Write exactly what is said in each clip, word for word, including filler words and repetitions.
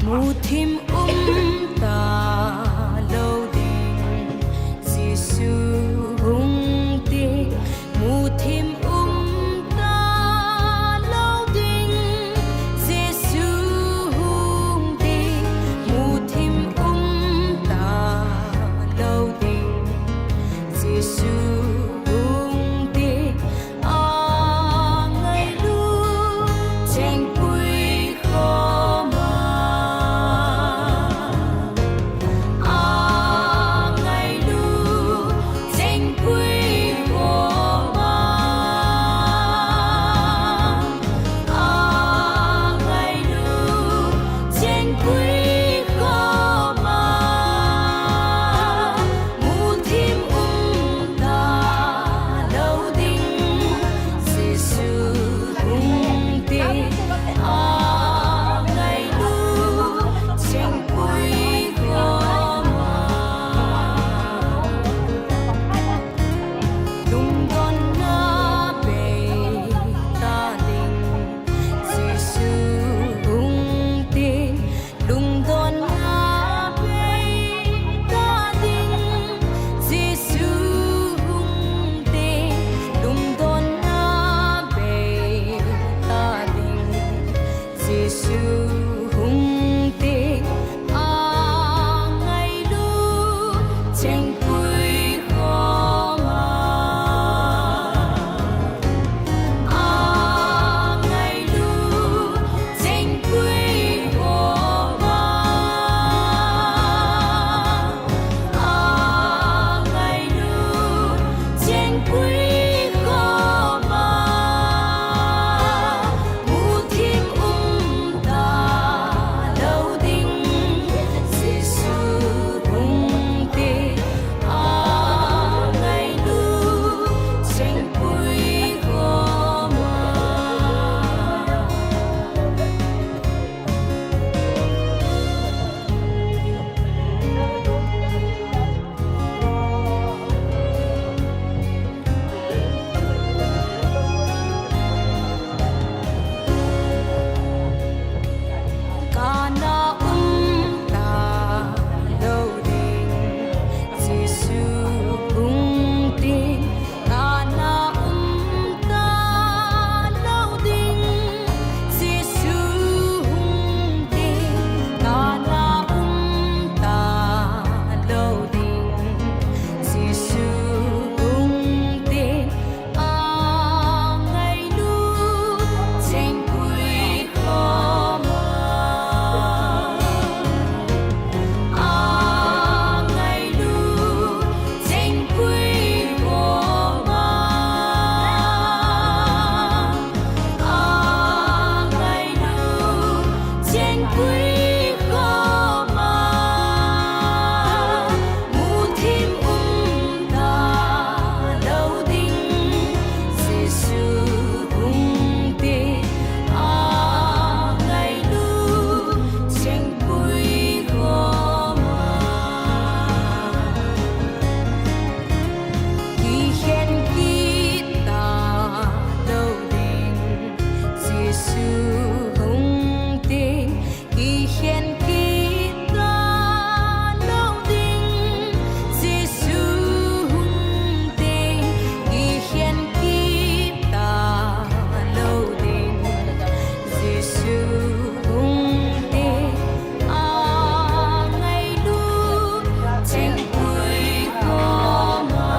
Muthim um talou ding, Jesu hung ding. Muthim um talou ding, Jesu hung ding. Muthim um talou ding, Jesu hung ding. Angailu chengpui khoma. Angailu chengpui khoma. Angailu chengpui khoma. Muthim um talou ding, Jesu hung ding. Angailu chengpui khoma. Lungdonna bei ta ding, Jesu hung ding. Lungdonna bei ta ding, Jesu hung ding. Lungdonna bei ta ding, Jesu hung ding. Angailu chengpui khoma. Angailu chengpui khoma. Angailu chengpui khoma. Muthim um talou ding, Jesu hung ding. Angailu chengpui khoma. Kana um talou ding, Jesu hung ding. Kana um talou ding, Jesu hung ding. Kana um talou ding, Jesu hung ding. Angailu chengpui khoma. Angailu chengpui khoma. Angailu chengpui khoma. Muthim um talou ding, Jesu hung ding. Angailu chengpui khoma. Kikhen kit talou ding, Jesu hung ding. Kikhen kit talou ding, Jesu hung ding. Kikhen kit talou ding, Jesu hung ding. Angailu chengpui khoma.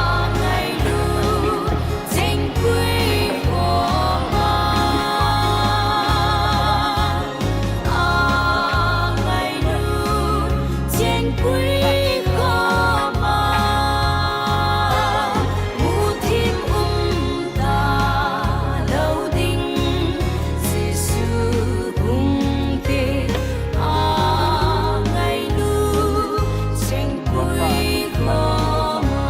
Angailu chengpui khoma. Angailu chengpui khoma. Muthim um talou ding, Jesu hung ding. Angailu chengpui khoma.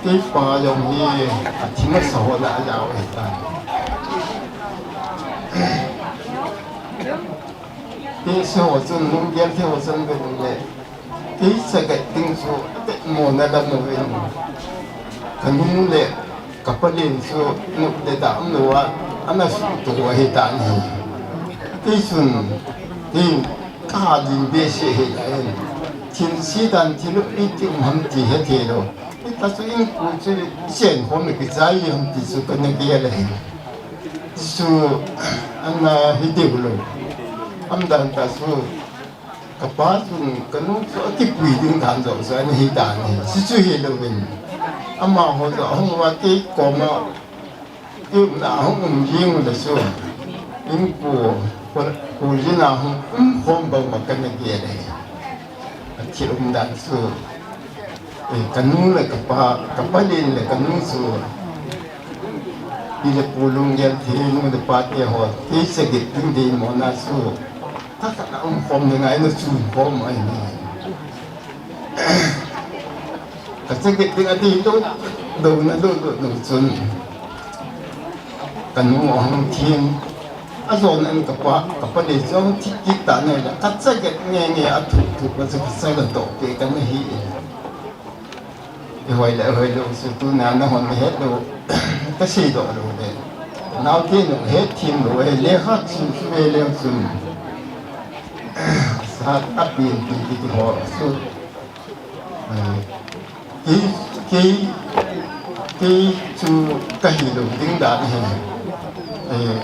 Kei pa jong hi a thim a sa ho la a jao e ta. Kei se ho chun, lunggel thei ho chun ve le. Kei chaget ding chu, ate mo na da mo ve. Ka nu le ka palen chu, nu le da um lo a, ana su to a hi ta ni. Kei chun, kei ka ha ding be se he ta en. Thin si dan thin u i ti um ham ti he thei lo. Hita chu in ku chu chen khom le kichai ham ti chu ka na gel e. Chu ana hi deu lo. Am dan ta chu ka pa chun ka nu chu a kipui ding dan jo chu ana hi dan hi. Chu chu hi lo vin. Amaho jo hung va kei koma Ina hung um jing le chu, in ku, ku, ku jin a hung um khom bang ma ka na gel e. A thil um dan chu, eh, ka nu le ka pa, ka palen le ka nu chu, pi le pu lunggel thei nu le pa te ho, kei chaget ding dei mo na chu, ka ka na um khom ding a, ina chu um khom a ina. Ka chaget ding a ti to, do na do do do chun. Ka nu a hung thim. A jon an ka pa, ka pa le jong thi kit ta ne la. Ka chaget nge nge a thu thu ka cha ka cha ka to pe ka na hi. I hoi le hoi lo su tu na na hon he lo. Ka si do lo le. Nau ti no he thim lo he le ha chu chu le le chu. Sa a pin ti ti ti ho su. Kei, kei, kei chu ka hi lo ding dan hi. Eh,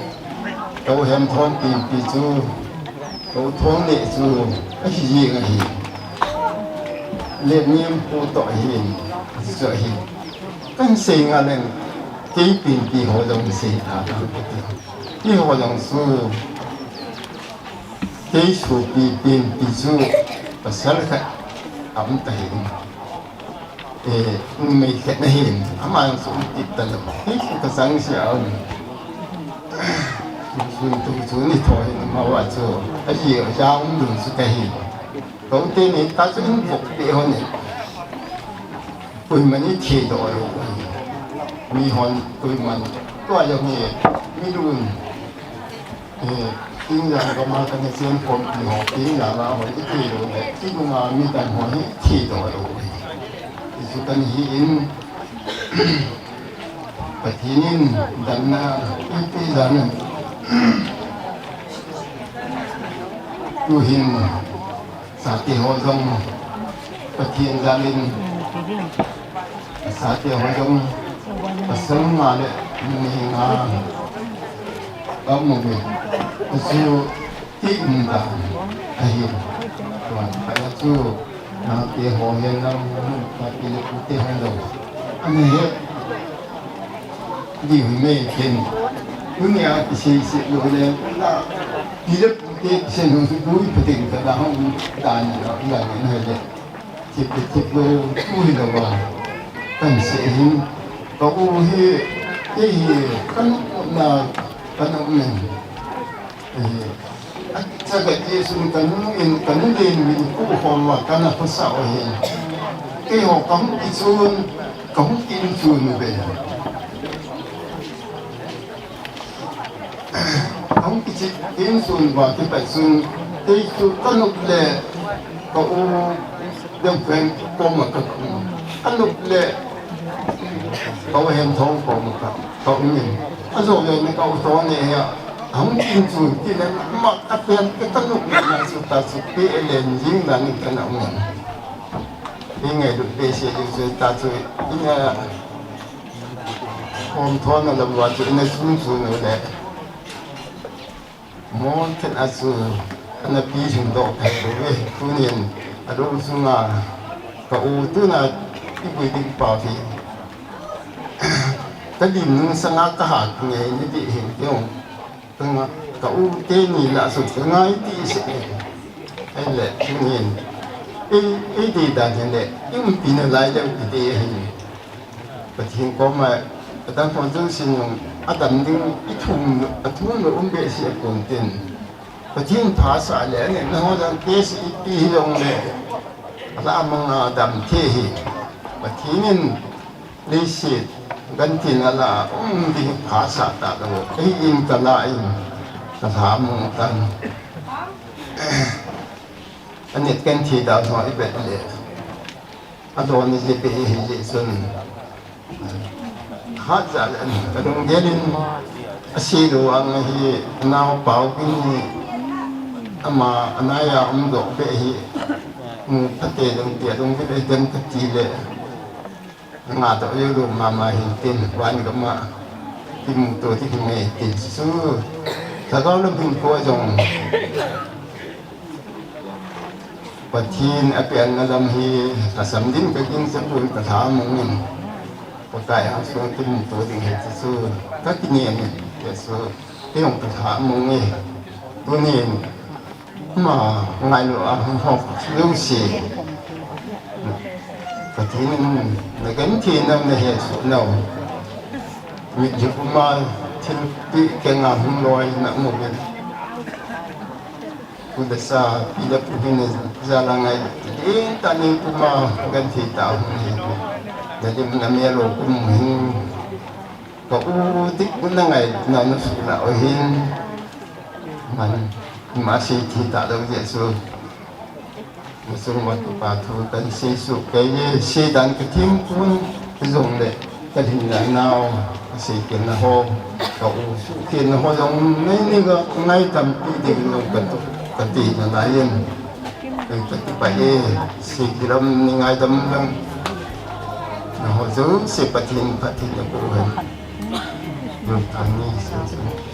ka u Hemthon Pinpi chu, ka u Thongneh chu, a hi jing ahi. Lennem pu toh ahi, a chu ahi. Kan sei nga leng, kei Pinpi ho jong sei ta ka ti. Kei ho jong chu, Kei sopi Pinpi chu pasal khat a um ta hi. Eh, numei khat na hin, ama jong chu um kit ta lo. Kei chu ka chang sia um. Chu, chu, chu ni tho hin, ama va chu, a ji a ja um dun chu ka hi. Ka u te ni ta chu in vok pe ho ni. Koiman i thei doh lou ahi. Mi hon koiman. Tua jong hi, mi lun. Eh, Tingjang gam a kana chen khompi ho, Tingjang a hon i thei lou le, i lung a mi dang ho hi thei doh lou ahi. Ti chu kana hi in, Pathen in damna i pe dan in. Tu hin, Sate ho jong Pathen jal in, sate ho jong pasal nga le numei nga a um uve. Chu ti um dan ahi. Tua chu nate ho hen lang, pa pi le pu te hen lang. Ani he Di hui mei ken. Tunia kisei sei lou le, na, pi le pu te kisei lou su bui pu te ka da hong da ni la, la ni na le. Ti pu ti pu tu hi la wa. Kan sei hin, ka u hi, te hi, kan na, kan na men. Eh, a chaga Jesu ka nu in, ka nu den min ku khom wa ka na khosa o hin. Keiho ka hung kichun, ka hung kichun u ve. Ka hung kichun, kichun wa kipachun, kei chu ka nu le, ka u, dem pen koma ka, ka nu le, Ka u Hemthon koma ka, ka um in. A jo le ni ka u Thongneh hi a, a hung tin chu, ti le ma ka pen ka ka nu na chu ta chu, pi e len jing dan in ka na um in. Pi ngailut behseh jing chu ta chu, ina, Hemthon na lam wa chu, ina chu chu na le. Mo ten a chu, ana pi hing doh ka hi ve, tunin, a lo sunga, ka u tuna, i pui ding pa hi. Ka lim nung sanga ka ha nge ni di hin tiong. Ka nga, ka u te ni la su, ka ngai ti se. Ai le, tunin, ei, ei di dan hin le, i um pi na lai le u ti de hin. Pathen koma, adang hon jong sin jong, adam ding i thum, a thum lo um behseh a kon tin. Pathen phasah le, ani, nangho jong case ipi hi jong le, ala manga dam thei hi. Pathen in, leiset, gantin ala, um ding phasah ta lo, ei in ka la in, ka la mong tan. Anit kan thi dan ho i vet le. Adon ni je pe hi je sun. Hat ja le ka dong gelin asi lo ang hi nau pau kin hi ama anaya um dok pe hi. Mu pate dong ti dong vet le dem ka ti le. Nga to yo lo mama hin tin wan ga ma. Kimu to ti ngai tin su. Lhagao lam hin ko jong. Pathen a pianna lam hi ka samdin ka kin sa pun ka tha mong in. Pakai hang so kimu to ding hi su. Ka kini ni ke su. Ti hong ka tha mong in. Tunin. Ma, ngailu a hung hok, lu si. Pathen in, na genthei na na he su no. Mi ju kuma thil pi ke nga hung loi na mu gen. Ku da sa pi da pu hin na ja la ngai. Din ta ni kuma genthei ta hung he. Da dim na me lo kum hin. Ka u dik na ngai na na su na o hin. Man, ma sei thi ta lo Jesu. Masung ma tu pa thu kan sei su ke ye sei dan ka thim kun zong le ka hin na nau sei ke na ho ka u su ke na ho zong nei ni ga ngai tam pi ding lo ka tu ka ti na la yin. Ka tu pa ye sei ki lam ni ngai tam lang na ho zo sei Pathen Pathen na ko hen. Lu ta ni sei sei.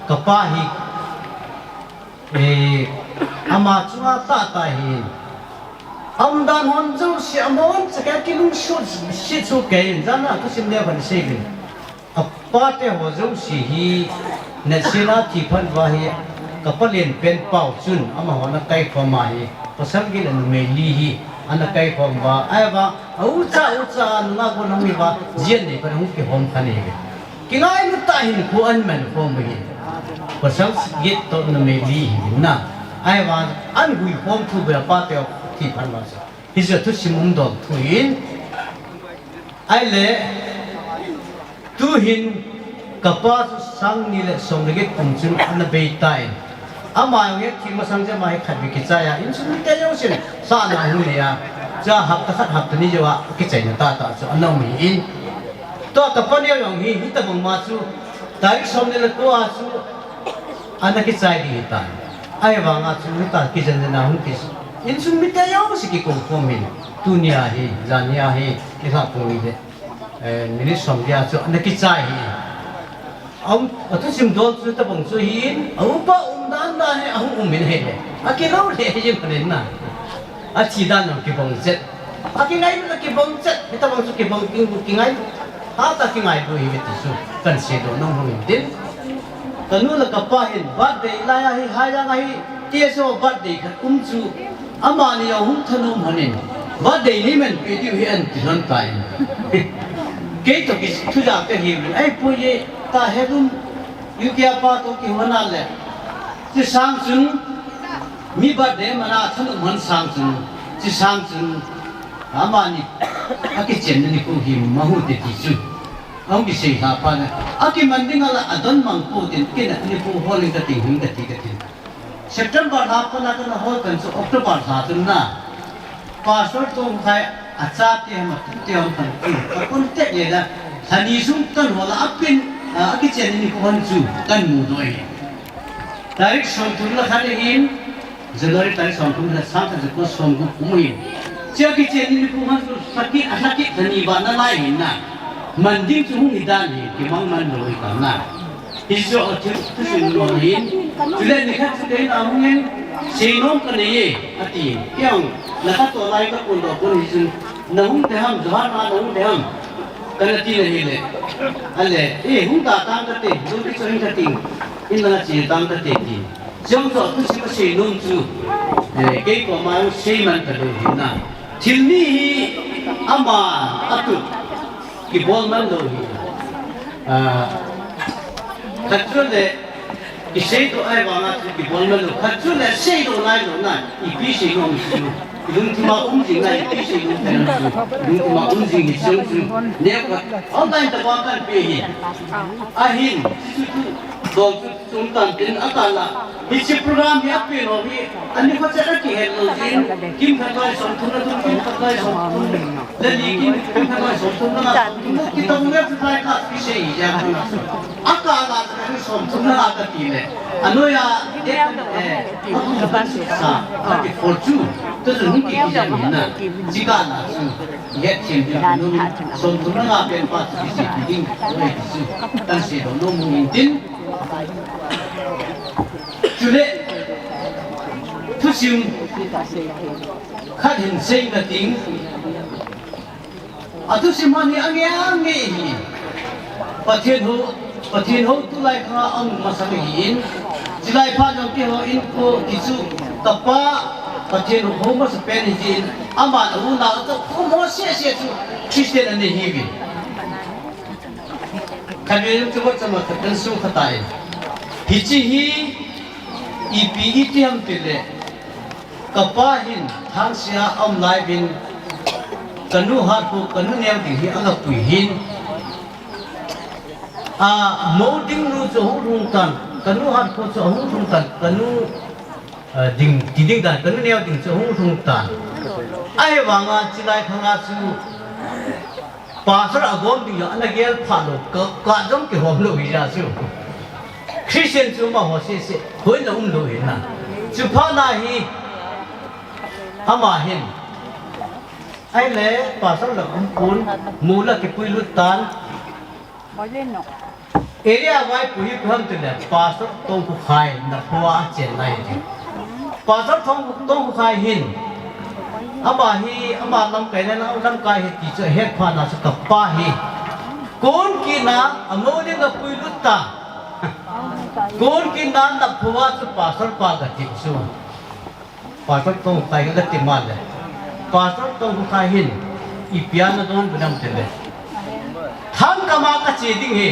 Ka pa hi, eh, ama chunga tah tah hi. Aumdan hon jouse, amahon chakei kilungset, set chu kei in, jan a thusim le van sei vin. Apa te ho jouse hi, nasina thi phat uva hi, ka palen pen pau chun, amahon akai khom a hi, pasal gin le numei li hi, ana kai khom uva, ahivang, a ucha, ucha, nunga kon hung hi uva, jin nei pan hung kihom kha nei ve. Kingailu tah in khu an man khom uve. Pasal get toh numei li hi na. Ahivang an hui khom thu ve pa te thi phat uva. Hiche thusim um dol thu in. Ahile, tuhin ka pa chu sang ni le som le get kum chun ana bei tan. Ama jong hi athi masang chu ama hi khatvei kichai a, insung mite jousen sahna hung nei a. Cha hapta khat hapta ni jouva kichaina tah tah chu ana um ahin. Tua kapa neo jong hi, hitabang ma chu, tarik som ni le ko a chu ana kichai ding ahitai. Ahivanga chu hitia kijen jeng a hung ki, insung mite jouse kikou khom in, tunia hi, jania hi, nilhah pung ni le, eh, minute som dia chu ana kichai ahi. Aum, athusim dol chu tabang chu ahin, a upa umdan dan hi ahung um in ahile, akilou le hi jeng phanin na. Athi dan jong kibang chet. Akingai lut a kibang chet, hitabang chu kibang king, kingai lut. Hatah a kingai lut ahi ti chu kahin seidoh nom hung in tin. Kanu le kapa hin birthday lai ahi, hijeng ahi, T S O birthday khat um chu, amani jong hung thanom lhon in, birthday nei manpeh diu ahi ati lhon tan. Kei toh ki thuja kahi uvin, ahipoi e, ta helum, U K a pa toh kihou na le. Chusang chun, mi birthday mana thanom lhon sang chun, chusang chun, amani, akichenna nikho hi mahu te ti chu. Ahung kisei lha phat le, akiman ding ala adon mang pou tin, kei in nikho hol inge kating, hung kati katin. September lha pat a kana hol pen chu October lha chun na. Pastor Tongkhai achate ham atute ham kahin, ka contact le la, lha ni sung kahin hol a, apin, a, akichenna nikho hon chu kahin mudoh e. Tarik somthum le khat ahin, January tarik somthum le khat, sangkhat jako somgup kum ahin. Chea kichenna nikho hon chu lhakit, alhakit lha ni val nalai ahin na. Man ding chu hung hi dan ahi, kimang man lou ahitan na. Hichu athil thusim lou ahin. Chule nikhat chu kei in ahung in, seinom kanei e, ati. Kei jong, na katoh lai kaphondoh pon hichun, nahung te ham, Johor a nahung te ham, kana ti na ahile. Ale, eh, hung ta tang kate, hung kichoi kate, in langa che tang kate ti. Chujong chu athusim aseinom chu, eh, kei koma jong seiman talou ahin na. Thil ni hi ama atut kibol man lou ahi. Ah, khat chu le, kiseidoh ahivanga chu kibol man lou. Khat chu le seidoh nailou na, ipi seinom chu. Ilungthima um jing na, ipi seinom chu. Ilungthima um jing hi chu chu. Neo khat, online tobang kahin pe ahi. Ahin, chu chu, dol chu. Tum tan tin a kal a. Hiche program hi apen ho hi, ani kho chet a kihet lou jin, kimkhat lai somthum le thum, kimkhat lai somthum le li, kim, kimkhat lai somthum le nga, somthum le kitong le chu lai ka kisei hi jeng a. A kal a chu somthum le nga kati le. Anoi a, eh, eh, sa, kati for chu. Tu chu hung ki ki jeng hi na. Chi kal a chu. Hethem ding, somthum le nga pen pa chu kisei ding, oi ti chu. Kahin seidoh nom u ahin tin. Chule, thusim khat hin sei kating. Athusim hi ange ange ahi. Pathen hou, Pathen hou tulai khang a um masat ahin. Chulai phat jong keiho in ko ti chu kapa Pathen hou masapen ahin. Aman ahung na toh kum ho seh seh chu Christian ana hiuvin. Khatvei jong chu vot chama khat kan sukha tai. Hiche hi ipi iti ham tile, kapa hin thangsia aum lai uvin, kanu hat khu, kanu neo ding hi aga pui ahin. A, mou ding nu chu ahung lhung tan, kanu hat khu chu ahung lhung tan, kanu, a, ding, ti ding dan, kanu neo ding chu ahung lhung tan. Ahivanga chulai khang a chu Pastor agom ding jong ana gel phat lou, ka, ka jong kihom lou hi ja chu. Christian chu amaho seh seh, hoina um lou ahi na. Chu phat na hi, ama hin. Ahile, Pastor la um pon, mu la kipui lut tan. Area vaipo hi koi ham tile, Pastor Tongkhukhai, Napho a achen lai ti. Pastor Tong, Tongkhukhai hin, ama hi, ama lamkai le, lamkai hi ti chu ahet phat na chu kapa hi. Kon kit na, amou ding a pui lut ta. Kon kit na, Napho a chu Pastor pa kati chu. Pastor Tongkhukhai kati ma le. Pastor Tongkhukhai hin, ipi a nadonbut nam tile. Thangkam a kache ding ahi.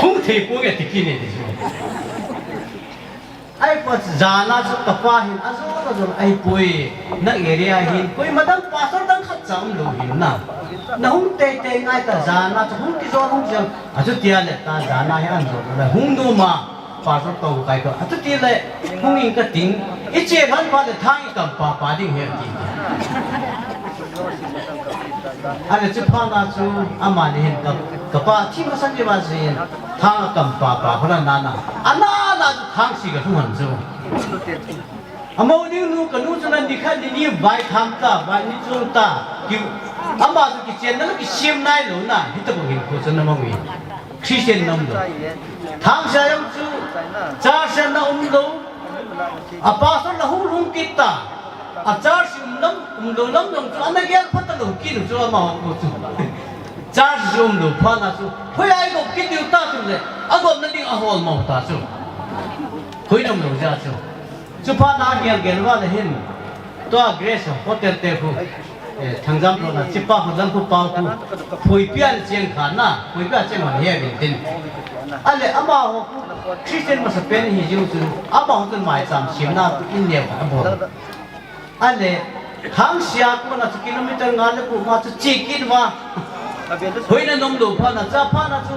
Hung thei ponge ti kit e ti chu. Ahipoi jan a chu kapa hin, ajo, ajo, ahipoi. Na area hin, koima dang pastor dang khat cha um lou ahin na. Nahung teitei ngai ta jan a chu hung kijol hung jol. Achuti a le ta jan a hi ahin jol le hung nom a. Pastor Tongkhukhai toh. Achuti le, hung in kating, Iche lhon phat le thang ikam papa ding ahi ati. Ahile chuphat na chu amani hin ka, kapa thi masang ni ba sin thang akam papa hola nana. Ana la chu thang si kalhung hon chu. Amo ding nu kanu chu na nikhat nini vai tham ta, vai ni chung ta. Ki, ama chu kichenna le kisim nailou na, hitobang hinkho chu na mang uve. Christian nam lou. Thangsia jong chu, church a na umlou. A pastor la hung lhung kit ta. A church um lam, umlou lam jong chu, ana gel phat talou kit u chu amaho khu chu. Church chu umlou phat na chu, hoiya igop kit diu ta chu le, agopna ding ahol mo ta chu. Hoi nom lou jeh chu. Chuphat na gel gel uva le hin. Tua Grace Hotel te khu. Eh, Thangjam lou na, chipa khu jan khu pau khu. Phuipi a cheng kha na, phuipi a cheng hon he vin tin. Ahile amaho khu Christian masapen hi jiu chu, amaho chun maicham semna in neo khat abol. Ahile, thangsia kona chu kilometer nga le ko ma chu che kit uva. Hoina nom lou phat na, chuphat na chu,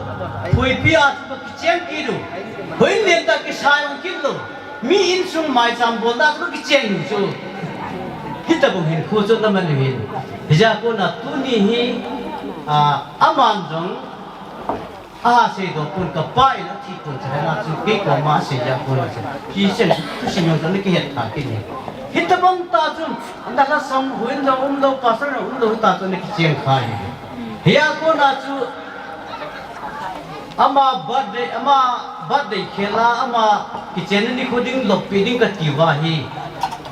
phuipi a chu kicheng kit u. Hoi len ta kisai ong kit lou. Mi insung maicham bolna chu kicheng u chu. Hitobang hinkho chu na man u hin. Hijeh a kona tuni hi, a, aman jong, a seidoh pon kapa in athi pon chu hena chu kei koma asei jeh a kona chu. Hi sen, thusim jong chu na kihet kha kit in. Hitobang ta chu, na lhasam hoi in jong umlou, pastor jong umlou ta chu na kicheng kha hi. Hijeh a kona chu, ama birthday, ama birthday khel a, ama kichenna nikho ding loppi ding kati uva hi.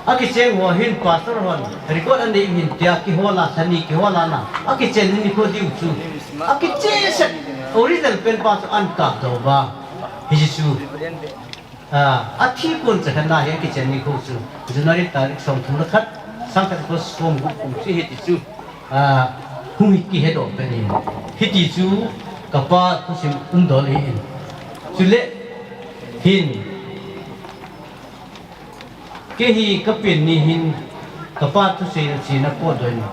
Akicheng ho hin pastor hon record anei u hin tia kihol a, lha ni kihol a na. Akichenna nikho diu chu. Akiche set original pen pa chu an kap doh uva. Hiche chu. A, athi pon chu hena hi akichen nikho chu. January tarik somthum le khat, sang khat ko som gup kum chu hiti chu. A, hung hi kihedoh pen in. Hiti chu kapa thusim umdol ahin. Chule hin, kei hi kapen ni hin kapa thusei na chena potdoh in.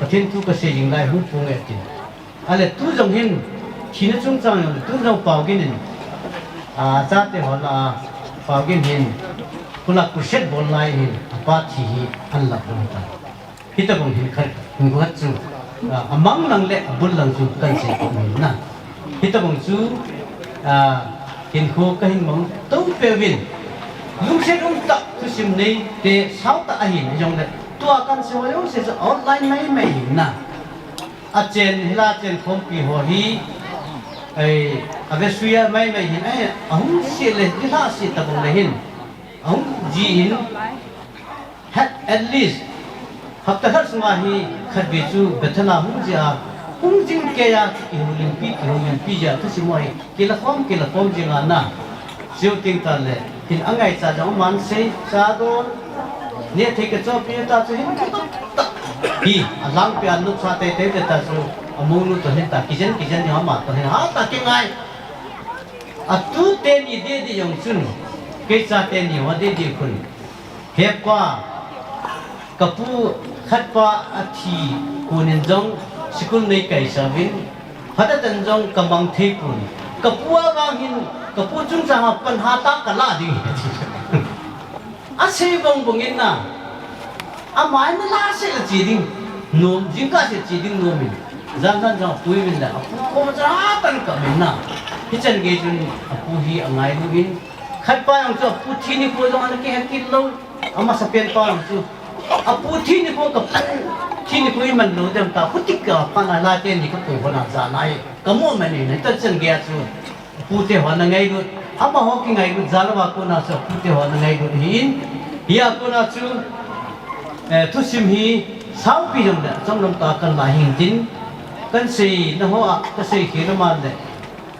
Pathen thu kasei jing lai hung phong e tin. Ahile tu jong hin, thina chungchang jong, tu jong Paogin in, a, chate ho lah a, Paogin hin, khula crusade bol lai hin, apa thi hi, an lap lou ta. Hitobang hin khat, hin khat chu, a, amang lang le, abul lang chu, kan sei kit u hin na. Hitobang chu, a, hinkho kahin mang, tou peuvin, lungset um tah, thusim nei te, sao tah ahin, jong le, tua kan sei ho jong sei chu, outline mai mai hin na. Achen, hila chen khompi ho hi, ai, avesui a mai mai hin, ai, ahung se le, hila se tabang le hin, ahung ji in, at, at least, hapta khat sunga hi, khat ve chu, Bethel a hung ji a, hung jing kei a, kihoulimpi, kihoulimpi ji a, thusim ho hi, kila khom, kila khom jing a na. Chiu ting ta le, hin angaicha jong aman sei, cha don, neh thei kachohpi ta chu hin kha ta. Hi, alangpi a nopsa teitei ta chu, amounu toh hin ta, kijen, kijen jong ama toh hin, ha ta kingai. Atu teni didi jong chun, kei cha teni ho didi khun. Hepa, kapu khat pa athi kunin jong school nei kaisa uvin, phatah tah in jong kamang thei pon. Kapu avang hin, kapu chungchang a pan hatah kalah ding. Asei bang bang in na, amai na la se la che ding, nom, jingkah se che ding nom in. Jan jan jong apui min la, apu koma cha tan ka min na. Hichan gei chun apu hi angailu in, khat pa jong chu apu thi nikho jong ana kihe kit lou. Amasapen pa jong chu. Apu thi nikho kapu thi nikho iman lou dem ta. Huti ka pa na la teni kapu ho na ja nai. Kamu man in, hichan gei a chu. Pute ho na ngailut, amaho kingailut jal uva kona chu pute ho na ngailut ahin, hia kona chu, eh, thusim hi saupi jong le, chomlam tah a kan la hing tin, kan seina ho a, ka seikhel a man le,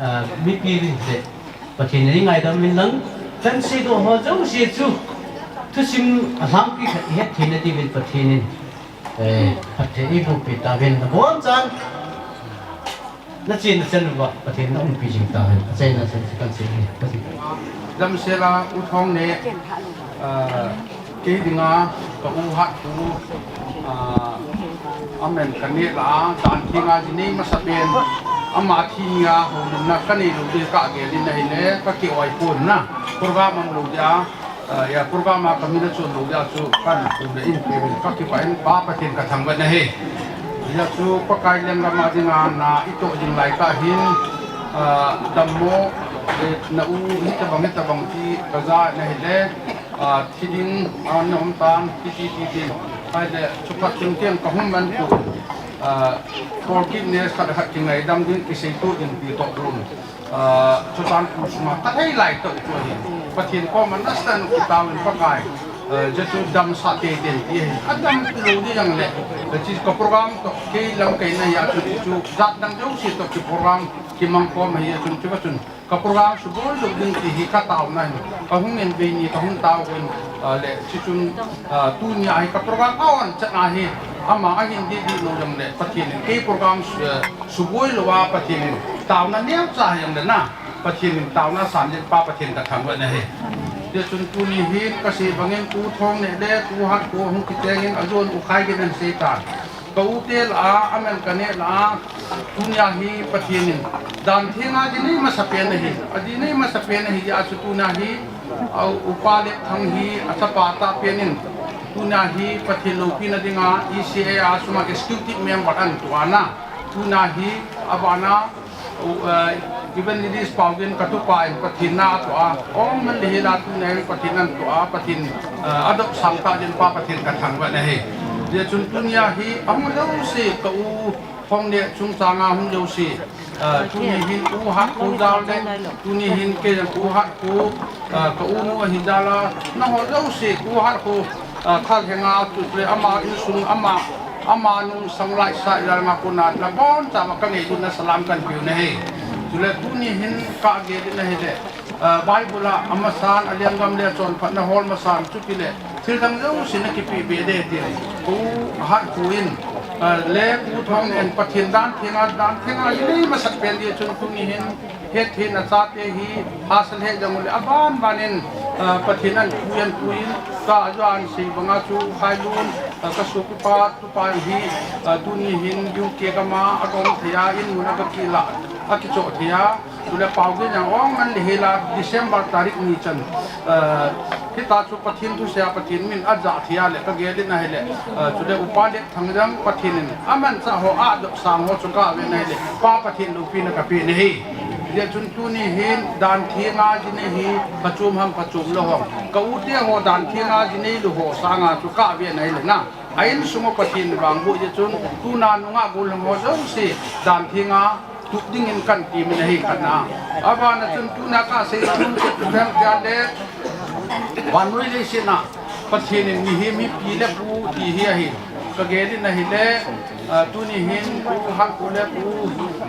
eh, mipi le, Pathen in ngaidam in lang, kan seidoh ho jouse chu, thusim alhangpi khat ihet theina diuvin Pathen in, eh, phatthei eiboh peh tauvin, nabon chan. Nachena chan uva, Pathen in naumpi jing tahen. Achaina chan chu kan sei ni. Damsel a U Thong ne, ah, kei dinga, ka u Hatpu, ah, amen kaneh lah a, dan thenga ji nei masapen, ama thi nia, houlimna kanei lou ding kagel in ahile, ka ki-oi pon na, program aum lou dia, Ah, ya program a kamin achon lou jeh a chu kahin pu le in pe in kakipah in Pa Pathen kathangvah in ahi. Hijeh a chu Pakai lenggam a dinga na itoh jing lai tah hin, ah, dammo, eh, na u hitabang hitabang ti kaja in ahile, ah, thi ding, ah, na um tan, ti ti ti ti. Ahile, chuphat chun kei kahung man tu, ah, forgiveness khat le khat kingaidam ding, kiseito ding ti toh dun. Ah, chutan pu sunga kathei lai toh chu ahi. Pathen koma nasatah in kitao in Pakai, ah, hijeh chu damsah teitei in ti ahi. Adam lou ding jongle, hiche ka program toh kei lamkai na hia chu, chu jat dang jouse toh ki program kimang khom ahi a chun, chu ka chun ka program suboi lou ding ti hi kataona ahi. Kahung in vei ni kahung tao in, ah, le, hiche chun, ah, tunia hi ka program a on chan ahi. Ama ahin dih dih lou jongle, Pathen in kei program, eh, suboi louva Pathen in taona neocha hijongle na, Pathen in taona san jin Pa Pathen kathangvah in ahi. Hijeh chun tuni hin kasei bangin Pu Thongneh le Pu Hatkhou hung kicheng in ajon u khai gin ahin sei tan. Ka u te lah a, aman kaneh lah a, tunia hi Pathen in dan thenga dinei masapen ahi. Adinei masapen ahi jeh a chu tunia hi, ah, Upa Letthang hi achapa tahpen in, tunia hi Pathen loupina dinga E C A a sunga executive member ahin toh a na. Tunia hi abana, uh, Evangelist Paugin katupa in Pathen na atoh a, ong man le hila tunia hi Pathen ahin toh a, Pathen, uh, adopsang tah jeh in Pa Pathen kathangvah in ahi. Hijeh chun tunia hi ahung jouse ka u Thongneh chungchanga hung jouse, ah, tuni hin Pu Hatkhou jal le, tuni hin kei jong Pu Hatkhou, ah, ka u nu ahi jal a, nangho jouse Pu Hatkhou, ah, thalheng a chu le ama insung ama, ama nungsang laisah jal nga kona nabonchauva kangailutna salam kahin peh u ahi. Chule tuni hin kagel in ahile, ah, Bible a amasan a lenggam le achonphatna hol masan chu kile, thil dang jouse na kipeh be de ti. Pu Hatkhou in, ah, le Pu Thongneh in Pathen dan thenga, dan thenga dinei masat pen jeh chun tuni hin hetthei in achate hi hahsa lheh jong ule aban ban in, ah, Pathen ahin pui ahin pui in, ka ajo ahin sei banga chu Khailun, ah, ka sopipa tupa hi, ah, tuni hin U K gam a agong thei a, in mun a akilah, akichoh thei a. Chule Paugin jong ong man le hila December tarik ni chan, ah, hitia chu Pathen thusei a Pathen min ajah thei a le kagel in ahile, ah, chule Upa Letthang jong Pathen in amanchah ho adopsang ho chu kave in ahile, Pa Pathen loupina kapeh in ahi. Hijeh chun tuni hin dan thenga dinei hi phachom ham phachom lou ham, ka u te ho dan thenga dinei lou ho sanga chu kave in ahile na, a insung u Pathen vangboh jeh chun tuna nungah gollhang ho jouse dan thenga tup dingin kahin temin ahi khatna. Abana chun tuna kasei nom chu ipi ham tia le, vannoi leiset a Pathen in mihem hi pi le pu ti hi ahi. Kagel in ahile, ah, tuni hin Pu Hatkhou le Pu,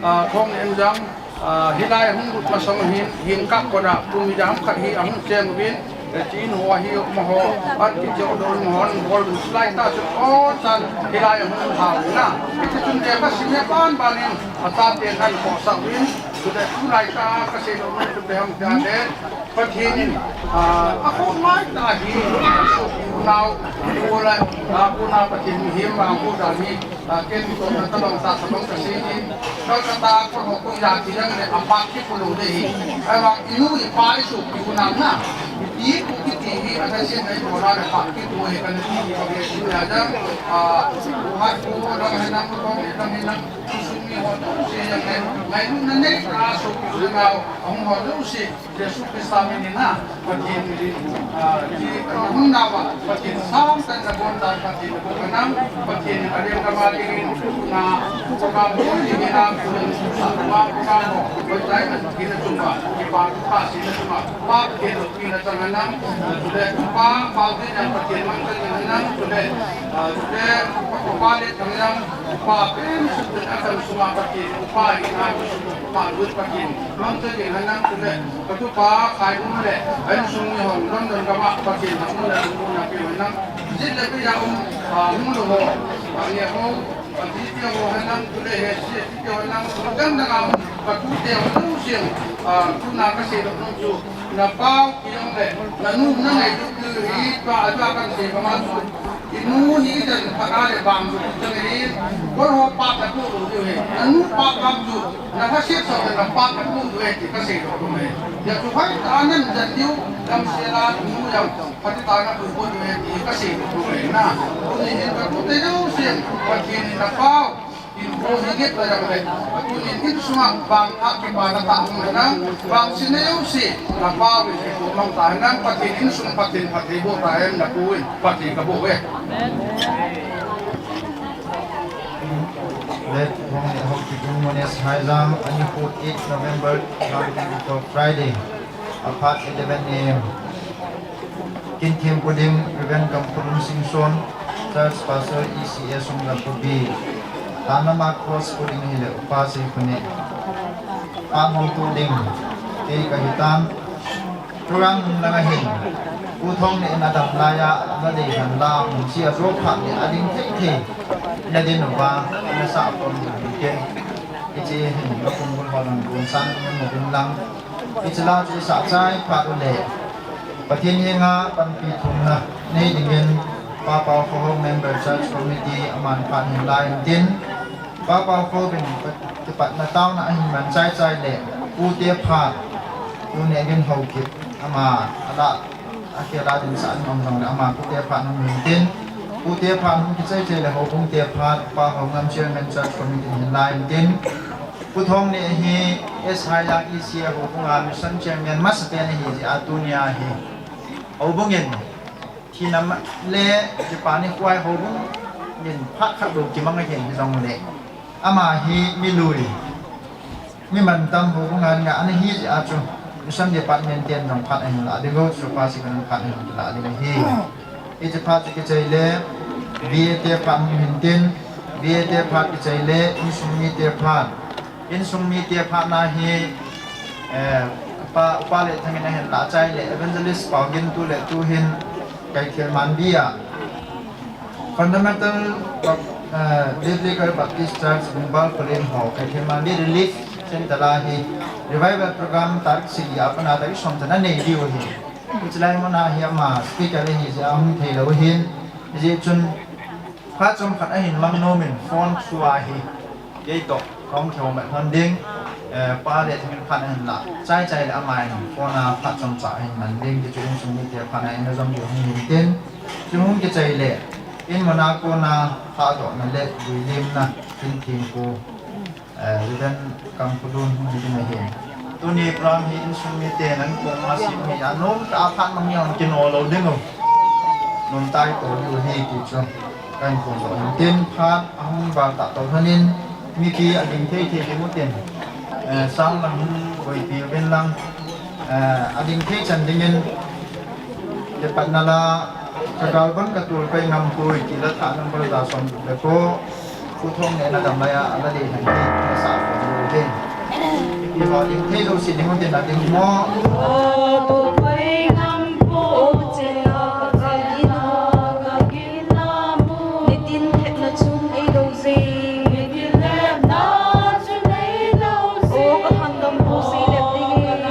ah, Thongneh in jong, ah, hilai ahung lut masang hin, hin kah kona pu midang khat hi ahung cheng uvin, eh, tin ho ahi amaho, an kicheh lou amaho, bol uvin hilai tah chu, o chan hilai ahung lut hau na. Hiti chun lekha sim hi aban ban in, achaten ahin khohsah uvin, chule tulai tah kasei nom chu ipi ham tia le, Pathen in, ah, akhoh ngai tah hi, sopi unau, pu le, ah, pu na Pathen mihem vangboh dan hi, ah, ken tohna tabang tah tabang kasei in, Calcutta a kon ho koi a kijang le apah kit lou ding ahi. Ahivang inu ipa isopi unau na, ipi ipu kiti hi, ana seiyin na ibola le apah kit lou ahi kana ti hi, Pathen in ajang, ah, Pu Hatkhou lang hinam, Pu Thongneh lang hinam, insung mi ho jouse jong le, ngailutna neitah a sopi unau, ahung ho jouse, Jesu Christa min in na, Pathen in, ah, ti, ah, hung nauva, Pathen sangtah in nabon dan, Pathen nabon kanam, Pathen in alenggam a dingin, na, program bol dingin na, program, program ho, hoitah in na, Pathen na chunga, kipa, kipa, Pathen na chunga, Pa Pathen loupina chang henlang, ah, chule, Pa, Pa, Pathen in Pathen mangcha jing henlang, chule, ah, chule, Upa Letthang jong, Upa pen sut in akan sunga Pathen, Upa in a, Upa Lut Pathen, mangcha jing henlang, chule, Katupa Khailun le, a insung mi hon, London gam a Pathen in mun a, mun a peh henlang. Jit le pia um, ah, mun ho, ah, ne ho, ah, ti ti ho henlang, chule he si ti ti ho henlang, dang dang a um, katute ho jouse, ah, tuna kasei nom chu, na pau kiang le, na nu na ngailut diu hi, tua, tua kasei banga chu, inu hi jan Thakha le bang chu tang in, kol ho pap na pu lu diu he. Nanu pap kam chu, na ha siat so na pap na pu diu he, ti ka sei lo tu he. Ya chu hai ta nan jan diu, lam se la tu yang, pati ta na pu pu diu he, ti ka sei lo tu he na. Tuni hin ka tu te diu sien, Pathen in na pau, in ko hi nge ta yang he. Tuni hin sunga bang ha ki pa na ta hung na, bang si na yo si, na pau in ko mang ta na, Pathen in sung Pathen Pathen bo ta na pu in, Pathen ka bo he. Let hong le hong ki tung mones hai jam, ani fourth eight November, Friday. Aphat eleven A M. Kin thim puding, Reverend Kamkhulun Singson, Church Pastor E C S Songdalphubi. Tanama cross puding hile upa sei khune. Pa hong tu ding, kei ka hitan. Program langa hin, Pu Thong le na dam laiya, na dei han la, mun si a zo phat le a ding thei thei. Na din uva, na sa pom ding ke. Ichi hin, na kum bul ho lang, bun san, na mo bun lang. Ichi la chi sa chai phat u le. Pathen henga panpi thumna, nei dingin, Pa Pau Kho Member Church Committee, aman phat hin lai in tin. Pa Pau Kho bin, kipatna tauna ahin man chai chai le, Pu te phat, Pu Nehvin Haokip, ama, ala, a khela ding sa an ong jong le, ama, Pu te phat hung hin tin, Pu te phat hung kichai chai le, Houbung te phat, Pa Haongam Chairman Church Committee hin lai in tin, Pu Thong le hi, S Hai Yang E C A Houbung a Mission Chairman masa te ni hi ji a tunia hi. Houbung in, Thina ma-, le, Japan ni huai ho bung, min phat khat lo kimang a hin hi jong le. Ama hi mi lui. Mi man tam ho bung a nga, ani hi ji a chu. Mission department ten jong phat a hin la, di go chu pa si kan phat a hin la, di hi. Ichi phat chu kichai le, V A te phat hung hin tin, V A te phat kichai le, insung mi te phat. Insung mi te phat na hi, eh, pa, pa le thangin a hin la chai le, Evangelist Pau Gin tu le tu hin, Kaithel Manbi a. Fundamental Bap-, eh, Biblical Baptist Church, Bungbal Palen ho, Kaithel Manbi Relief Center a hi, Revival Program tarik sagi a pat a tarik som chan a nei diu hi. Hichi lai mun a hi ama speaker le hi ji a hung thei lo hin, hi ji chun phat chom khat a hin mang nom in phone through a hi. Kei to, kong thei ma hon ding, eh, pa le thangin phat a hin la. Chai chai le ama hin phone a phat chom cha a hin man ding, ti chu insung mi te phat a hin a jom diu hung hin tin. Chu hung kichai le, in mun a kona, phat to na le, lui lim na, tin tin ko. Eh, Reverend Kamkhulun hung hi ding ahi. Tuni program hi insung mi te nan kong ma si mi a nom ta phat mang yang kin o lo ding o. Nom tai ko yu hi ti chu. Kan kong so tin phat a hung ba ta to hanin mipi a ding thei thei ding u tin. Eh, sang lang hung koi pi ven lang. Eh, a ding thei chan dingin, le pat na la, ka gal ban ka tul pai ngam pui, ti la tha number da som le ko, Pu Thong le na dam lai a, a la dei han hi, na sa ko lu he. Ipi ho ding thei lo si ding u tin a ding mo. Nitin thepna chung ei lo jing. O, ka hangdam pu sei let ding e.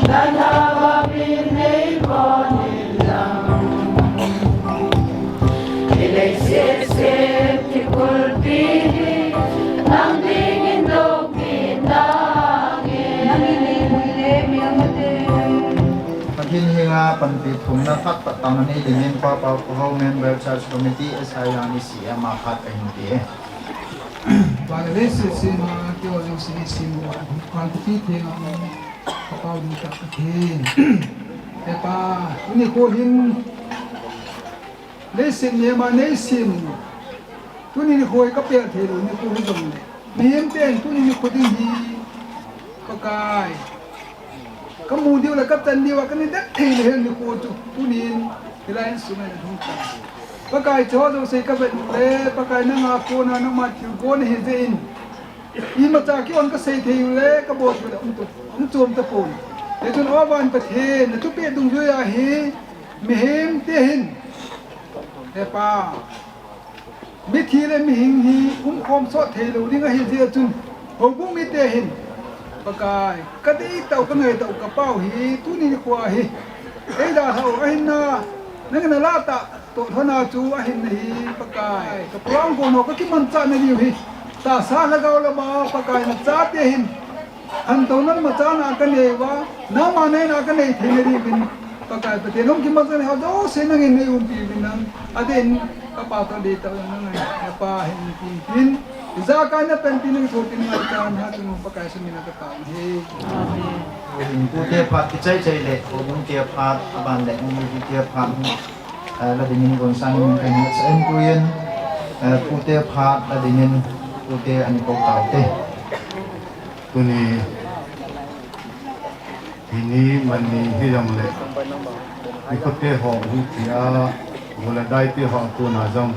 Nana va min nei bon in lang. Ilei se se ki kulpi hi nang ding in dong ki nang e. Nang ilei mui le mi ang te. Pathen henga panpi thumna phat phat tang nei dingin Pa Pa Pu Ho Member Church Committee S I yang ni si ama phat ka hin ti e. Vale le se se ma ki o jong si si mo. Panpi theng ang. Ka pau ding tah ka thei. He Pa, tuni kho hin, leiset nema neisim. Tuni nikho hi ka pel thei lou nikho hi jong le. Mihem ten tuni nikho ding hi, Pakai. Ka mu diu le ka tan diu a ka nei det thei le hen nikho chu. Tunin, hilai in sum in a hung ta. Pakai cho jong sei ka vet le, Pakai nanga kona nangma thil kon hi je in. Imacha ki-on kasei thei u le, kabol thei u le, um to, um chom tapon. Hichun O Van Pathen, na thupeh dungjuia hi, mihem te hin. He Pa, mithi le mihing hi, umkhom sot theilou ding ahi jeh chun, houbung mite hin. Pakai, kadeitau, kangaitau, kapau hi, tuni nikho hi. Eidalhau, ahinna, nangin nalah tah. Toh thona chu ahin nahi Pakai. Ka program kono ka kimanchah na diu hi. Tahsa lhagao lama Pakai nachate hin. Khantouna machana kanei uva. Nangma neina kanei thei na diuvin. Pakai Pathen hung kimanchah na ho jouse nangin nei umpi uvin lang. Adeh in ka Pa toh deitah u nang ngai. Ka Pa hin tin tin. Ijakai na pen tin nang thopin ngai chan ha chun Pakai sumina ka Amen. Pute phat kichai chai le, pute phat, aban le, pute phat, eh, la dingin gon sang in kan sa en tuin, eh, pute phat, la dingin, pute ani ko tau te. Tuni, hini mani hi jong le, ni ko te ho, ni tia, gola dai te ho, tuna jong.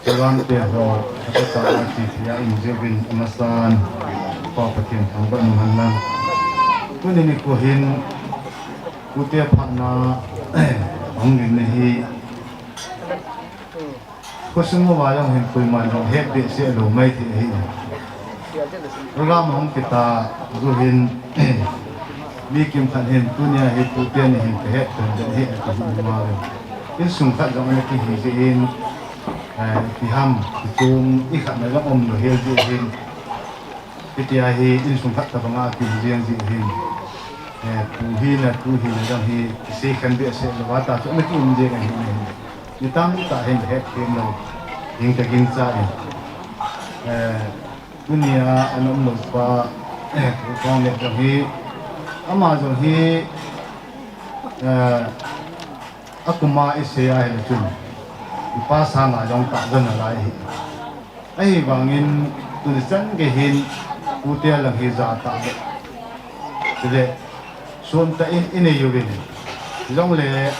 Program te ho, kata a chi thia in jovin amasan, Pa Pathen thangvah in um hen lang. Tuni nikho hin, pute phatna, hung in nahi. Khosung uva jong hin koiman jong het behseh lou mai thei ahi. Program hung kita, ju hin, mi kimkhat hin, tunia hi pute ni hin kahet pen den hi, ati hi ma ve. Insung khat jong ana kihi jeh in, Eh, ipi ham, ichom, ikhat na jong um lou hel jeh hin. Hitia hi insung khat tabanga kium jeng jeh hin. Eh, pu hina, tu hina jong hi, kisei khen behseh lou a ta chu, ana kium jeng ahi nahi. Ni tamtah hin het them lou. Ding ka gingcha in. Eh, tunia ana um lou pa, eh, pu Thang le jong hi. Ama jong hi, eh, Akuma isei ahile chun, ipa sanga jong tah jona lai ahi. Ahivangin tuni chan gei hin pute lang hi ja tah le. Chule, sum tah in inei uvin. Jongle,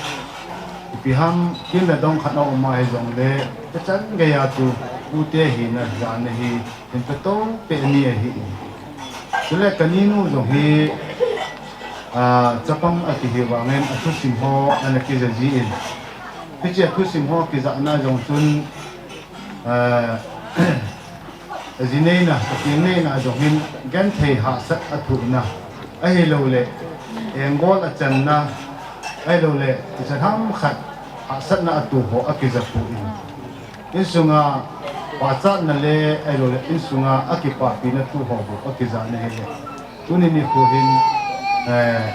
ipi ham, kin le dong khat na um ahi jongle, tuni chan gei a chu pute hina jana hi, Hin ka to pe ni ahi. Chule ka ninu jong hi, ah, chapang akihi vangin athusim ho ana kija ji in. Hiche athusim ho kijana jong chun, ah, aji neina, api neina jong hin genthei hahsat athuhna. Ahilouleh, enggol achanna, ahilouleh, ichan ham khat hahsatna atu ho akija pu in. Insunga pachatna le, ahilouleh, insunga akipapina thu ho bou akijana hile. Tuni nikho hin, eh,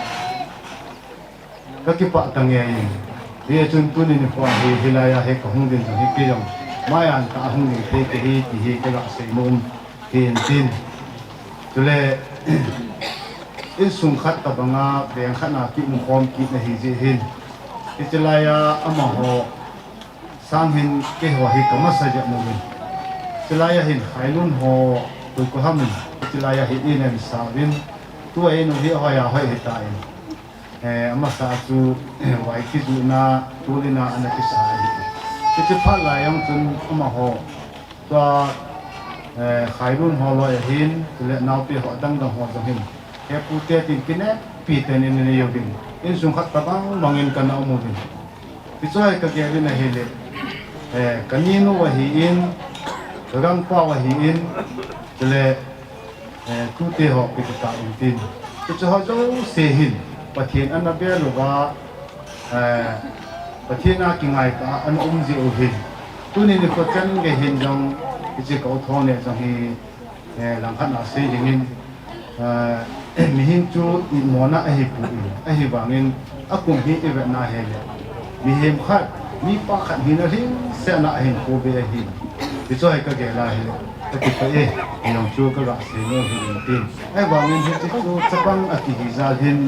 kakipah tange in. Hichun tuni nikho hi, hilaiya hi kahung ding hi kei jong. Maiya tah hung ding thei kahi, ti hi kaga seinom. Tin, tin. Chule, insung khat tabanga, veng khat na kiumkhom kit na ahi jeh hin. Hiche laiya amaho, sang hin keiho hi kamasa jep uvin. Hiche laiya hin Khailun ho, Tuikuham in, hiche laiya hi in ahin sa uvin. Tua inu hi ahoiya hoi hitan. Eh, amasa chu, vai kijuhna, tulina ana kisa ahi. Hiche phat lai jong chun amaho. Tua, eh, Khailun ho loi ahin, chule naote ho dang dang ho jong hin. He pute tin kineppi tah in nei uvin. Insung khat tabang bangin kana um uvin. Hiche hi kagel in ahile. Eh, ka ninu ahin, ka gangpau ahin, chule, eh, tute ho kiti tah in tin. Hiche ho jouse hin Pathen ana bel uva, eh, Pathen a kingaitah a ana um jeh u hin, tuni nikho chan gei hin jong hiche ka u Thong neh jong hi, eh, langkhat a sei dingin, eh, mihem chu itmona ahipoi, ahivangin akum hi ivetna hile, mihem khat, mipa khat hina lhingsetna ahin kho be ahi. Hichu hi ka gel a hile, ka kipah e, hijong chu ka ga sei nom hi intin. Ahivangin hiche chu chapang akihi jal hin,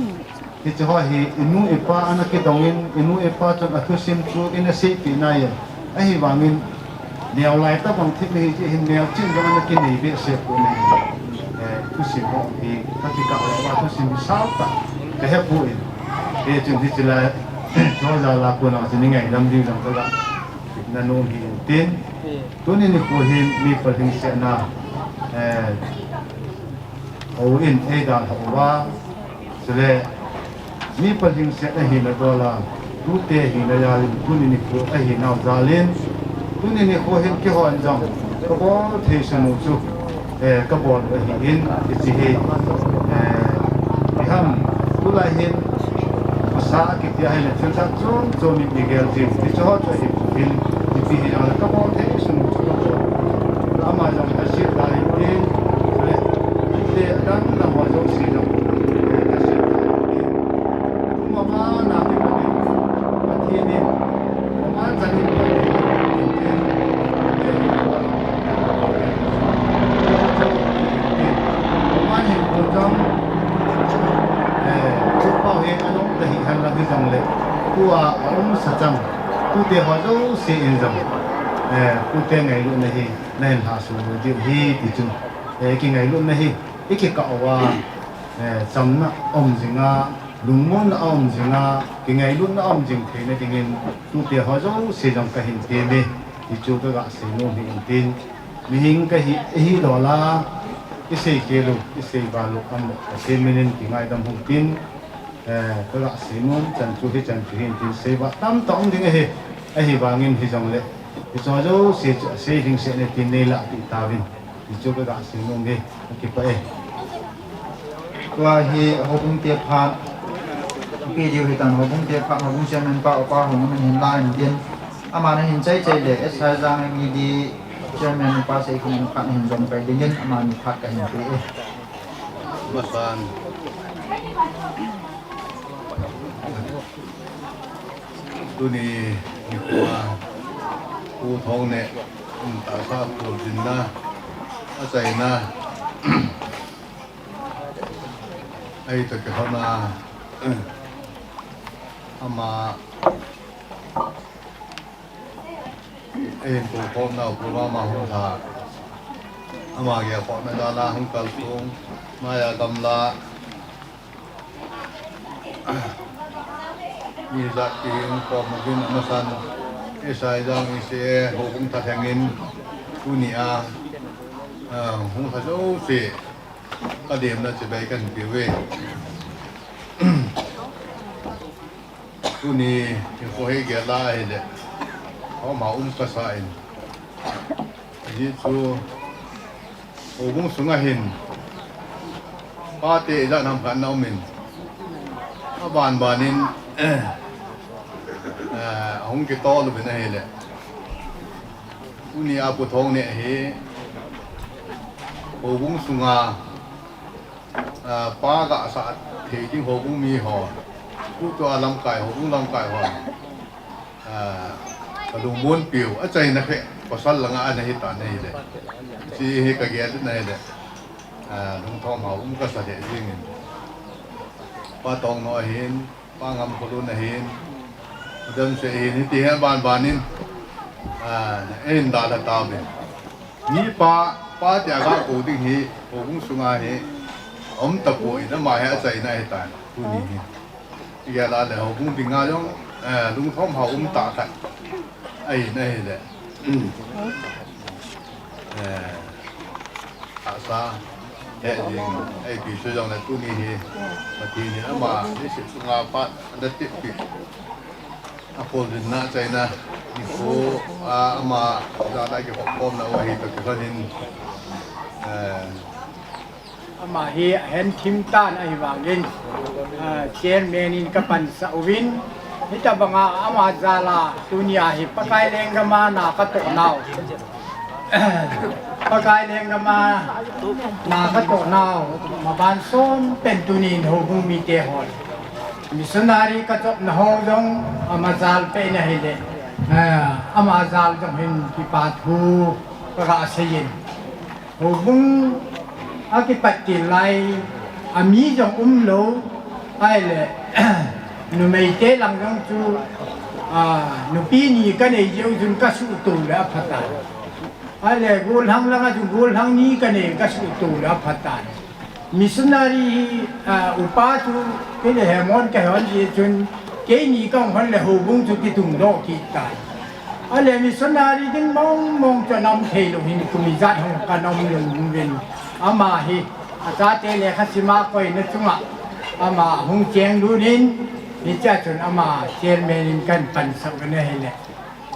hiche ho hi inu ipa ana kidongin, inu ipa chun athusim chu ina seipeh nai e. Ahivangin neo lai tabang thip hi, hiche hin neo chin jong ana kinei behseh pon ahi. Eh, thusim ho hi ka kikah lou a, thusim hi sao tah ka hepoi. Hichun hiche lai, chu jal a kona chu nei ngaidam diu jong ka ga na nom hi intin. Tuni nikho hin mipa lhingsetna, eh, houin eidalha uva, chule mipa lhingset ahina dol a, tute hina jal in, tuni nikho ahinau jal in, tuni nikho hin keihon jong ka bol thei sung u chu, eh, ka bol u ahin, hiche hi, eh, iham, tulai hin, khosa kiti ahile, thil dang chom chom in igel jing, hiche ho chu ahipoi, ipi hijongle ka bol thei sung u chu ka bol u. Ama jong asit lai intin, chule, tute adang dang ho jouse jong, eh, asit lai intin. Kum aban a kipat in, Pathen in, aban chan in, aban hinkho jong, eh, chupau hi ana um ta hihen lang hijongle, tua aumsa chang, tute ho jouse in jong, eh, tute ngailutna hi nahin lhahsam lou diu ahi ti chu, eh, kingailutna hi ikikah uva, eh, chamna aum jinga, lungmonna aum jinga, kingailutna aum jing theina dingin, tute ho jouse jong kahin tem e, ti chu ka ga sei nom hi intin. Mihem kahi, ihi dol a, isei khel u, isei val u, aum lou, Pathen min in kingaidam u hitin, eh, ka ga sei nom chan chu hichan chu hi intin, seival tamtah um ding ahi, ahivangin hijongle, hiche ho jouse chu asei lhingset in tin nei lahpeh tauvin, ti chu ka ga sei nom e, ka kipah e. Tua hi houbung te phat, ipi diu hitan houbung te phat, houbung chairman pa upa hung amin hin la intin. Ama nahin chai chai le, S I Jang M E D chairman upa Seikhonun phat nahin jom kai dingin, amani phat kahin pe e. Masan. Tuni nikho a, Pu Thong neh, um, tahsa khuljinna, achaina, ahi toh kilhona, ama, eihin kou khomnau program a hung lha, ama gelkhohna jal a hung kalsong, maiya gamla, mi ijat ti hung khom uvin amasan, S I Jang E C A houbung thalheng in, tuni a, ah, hung lha jouse, ka demna chibai kahin pe uve. Tuni nikho hi gel a ahile, houbung um kasa in, ajeh chu, houbung sunga hin, pate ijat ham khat ana um in, aban ban in, eh, ahung kitol uvin ahile, tuni a Pu Thong neh hi, houbung sunga, ah, pa gasah thei ding houbung mi ho, tutua lamkai, houbung lamkai ho, ah, kalungmonpiu, achaina khe, pasal langa ana hitan ahile, hiche hi ka gelna ahile, ah, lungthom hao um kasa lheh jengin, Pa Tongnoh ahin, Pa Ngamkholun ahin, Madam Seh ahin, hiti hi aban ban in, ah, eihin dalha tauvin. Mipa, pa tia ga kou ding hi, houbung sunga hi, aum tapoi, ama hi achaina ahitan, tuni hi. Igel a le houbung dinga jong, eh, lungthom hao um tah khat ahin ahile, eh, tahsa, heh jing, ipi chu jongle tuni hi, Pathen in ama leiset chunga phat ana tepeh, akholjinna achaina nikho a ama jana kikhopkhomna u ahi toh kilhonin, eh, Ama hi ahen thim tan ahivangin, ah, chairman in kapansah uvin, hitabanga ama jal a tunia hi Pakai lenggam a na katoh nau. Pakai lenggam a na katoh nau, maban som pen tunin houbung mite hon missionary kachopna ho jong ama jal pen ahile, ah, ama jal jong hin kipa thu kaga seiyin. Houbung akipat til lai, ami jong umlou, ahile, numeite lang jong chu, ah, nupi ni kanei jeh u chun kasuhto le apha tan. Ahile, gollhang langa chu gollhang ni kanei kasuhto le apha tan. Missionary hi, ah, upa chu, kei le Hemon kahon jeh chun, keini kahung hon le houbung chu kitungdoh kit tai. Ahile missionary ding mong mong chu ana um theilou hin kum ijat hung kana um lou uvin. Ama hi, achate lekha sima koina chunga, ama hung chenglut in, hichea chun ama chairman in kahin pansah uvin ahile.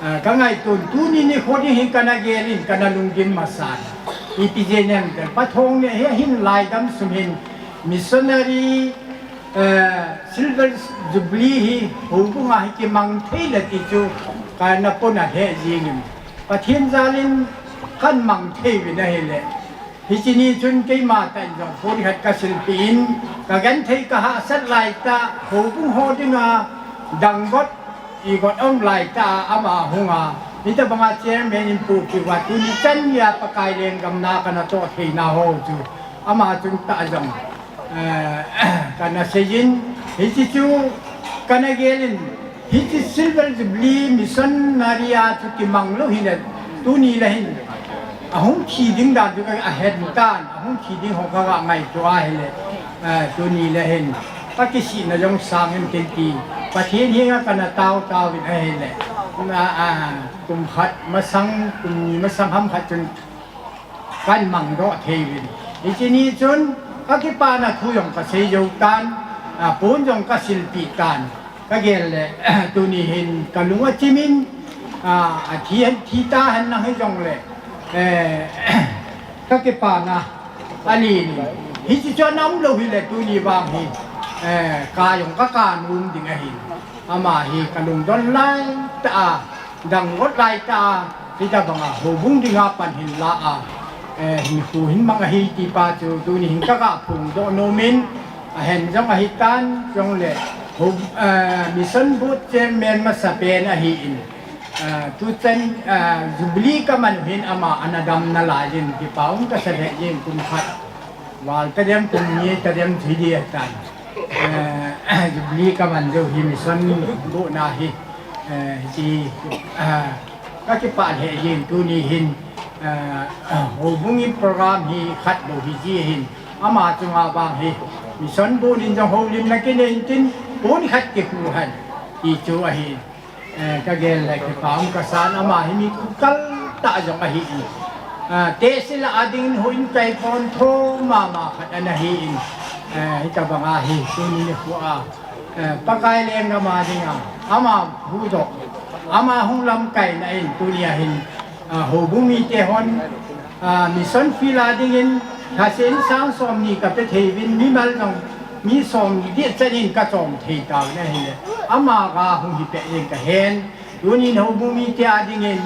Ah, kangaito tuni nikho ding hi kana gel in kana lunggim masan. Ipi jeh ham itile, pathong ni hi ahin laidam sum hin missionary, eh, Silver Jubilee hi houbung a hi kimang thei le ti chu kana pon a he jingin. Pathen jal in kahin mang thei uvin ahile. Hiche ni chun keima tah in jong pon khat kasilpeh in, kagenthei kahahsat laitah, houbung ho dinga danggot, igot um laitah a ama hunga, hitabanga chairman in pohpeh uva tuni chan geiya Pakai lenggam na kana toh theina ho chu ama chun tah jong, eh, kana seiyin, hiche chu kana gelin, hiche Silver Jubilee missionary a chu kimang lou hile, tuni le hin ahung thi ding dan chu kahen tan, ahung thi ding ho kaga ngaito ahile, eh, tuni le hin kakisihna jong sang in tin ti, Pathen henga kana tao tao in ahile, na, ah, kum khat masang, kum ni masang ham khat chun kahin mangdoh thei uvin. Hiche ni chun kakipana thu jong kasei jou tan, ah, pon jong kasilpeh tan. Kagel le, tuni hin kalung achimin, ah, athi hen, thi tahen lang hijongle, eh, kakipana alen in. Hiche chu ana umlou hile tuni vang hi, eh, ka jong kaka nom ding ahin. Ama hi kalungdon laitah a, danggot laitah a, hitabanga houbung dinga pan hin la a, eh, hinkho hin mang ahi ti pa chu tuni hin kaga phongdoh nom in, ahen jong ahitan, jongle, hou-, eh, Mission Board Chairman masapen ahin, eh, tuchan, eh, Jubilee kaman u hin ama ana dam nalai in, kipa um kasa lheh jeng kum khat. Val tadem kum ni tadem thei ding ahitan. Eh, Jubilee kaman jou hi Mission Board na hi, eh, hiche, eh, kakipah lheh jeng tuni hin, eh, houbung in program hi khat bou hiji hin. Ama chunga vang hi Mission Board in jong houlimna kinei intin, pon khat kikhu hen ti chu ahi. Eh, kagel le kipa um kasan, ama hi mi kikal tah jong ahin. Ah, tehse lah a dingin houin kaipon tho mama khat ana hin. Eh, hitabanga hi tuni nikho a, eh, Pakai lenggam a dinga ama huhdoh, ama hung lamkaina in tunia hin ah, houbung mite hon, ah, mission field a dingin, lhasen sang somni kape thei uvin, mimal jong mi somni deh chan in kachom thei tauvin ahile, ama ga hung hi peh in kahen. Tunin houbung mite a dingin,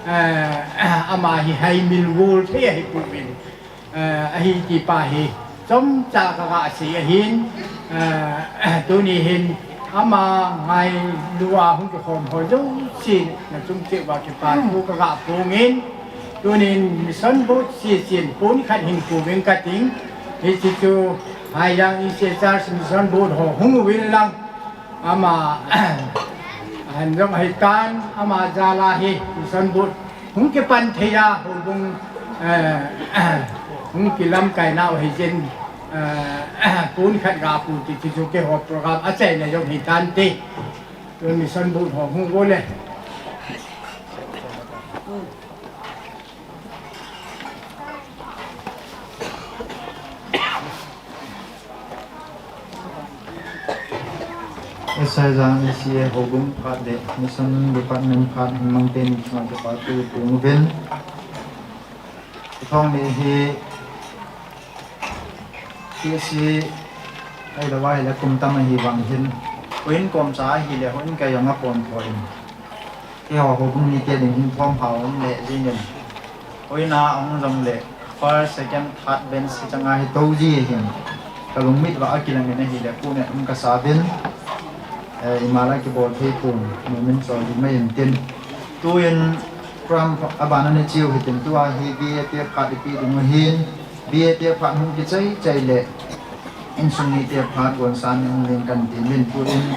eh, ama hi haimil gol thei ahi pouvin. Eh, ahi ti pa hi chomcha kaga sei ahin, eh, tuni hin ama ngailu a hung kikhom ho jouse nachung cheh uva kipa thu kaga phongin, tunin Mission Board sesen pon khat hin pouving kating, hiche chu Haiyang Church Mission Board ho hung uvin lang, ama, ahin jong ahitan, ama jal a hi Mission Board hung kipan thei a, houbung, eh, hung kilamkai nau hijeh in, eh, pon khat ga pu ti chu keiho program achaina jong hitante. Tun Mission Board ho hung uvole. S I Jang E C A houbung khat le Mission Department khat hung mang teni chunga kipa thu phong uvin. Thong ni hi Hiche ahilou ahile kum tam ahi vang hin, houin komcha ahile houin kei jong apom thou in, keiho houbung mite ding hin thom hao um le jingin, houin a ahung jongle first, second, third bench hichang a hi tou ji hin, kalungmit uva akilang in ahile, pu ne um kasa uvin, eh, ima la kibol thei pon, mumin chol ding mai intin. Tuin program abana nei cheu hitin, tua hi B A te phat ipi ding u hin, B A te phat hung kichai chai le, insung mite phat gonsan hung ling kan ti min, tuin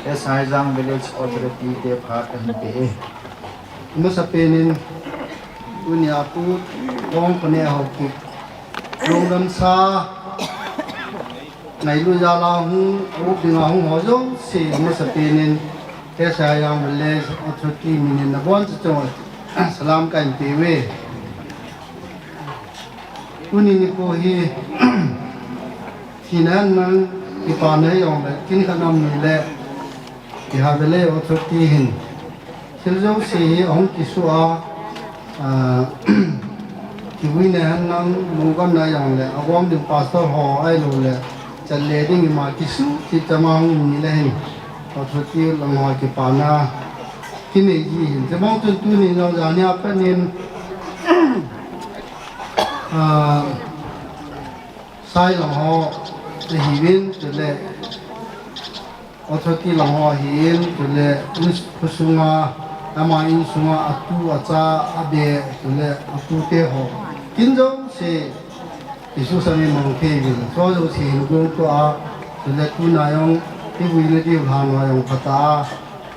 S I Jang Village Authority te phat kahin pe e. Masapen in, tunia pu Longkhoneihao Kip, Longdamsa, ngailut jal a hung, up dinga hung ho jouse, masapen in, S I Jang Village Authority min in nabonchauva salam kahin pe uve. Tuni nikho hi, thina henlang, kipana hijongle, kin khat nam ni le, Tihha Valley Authority hin, thil jouse hi ahung kisu a, ah, kivuina henlang, lungkhamna jongle, agom ding pastor ho ahilou le, chat le ding ima kisu, ti chama hung ni le hin, Authority lang ho kipana kinei ji hin. Chubang chun tuni jong jania pat in, ah, Sai lang ho ahiuvin, chule Authority lang ho ahin, chule in, khosunga, ama insunga atu, acha, abe, chule atute ho, kin jouse, Jesu sangin mang thei uvin, cho jouse hin gong tua, chule tuna jong, ivuina diu lhan ho jong phatah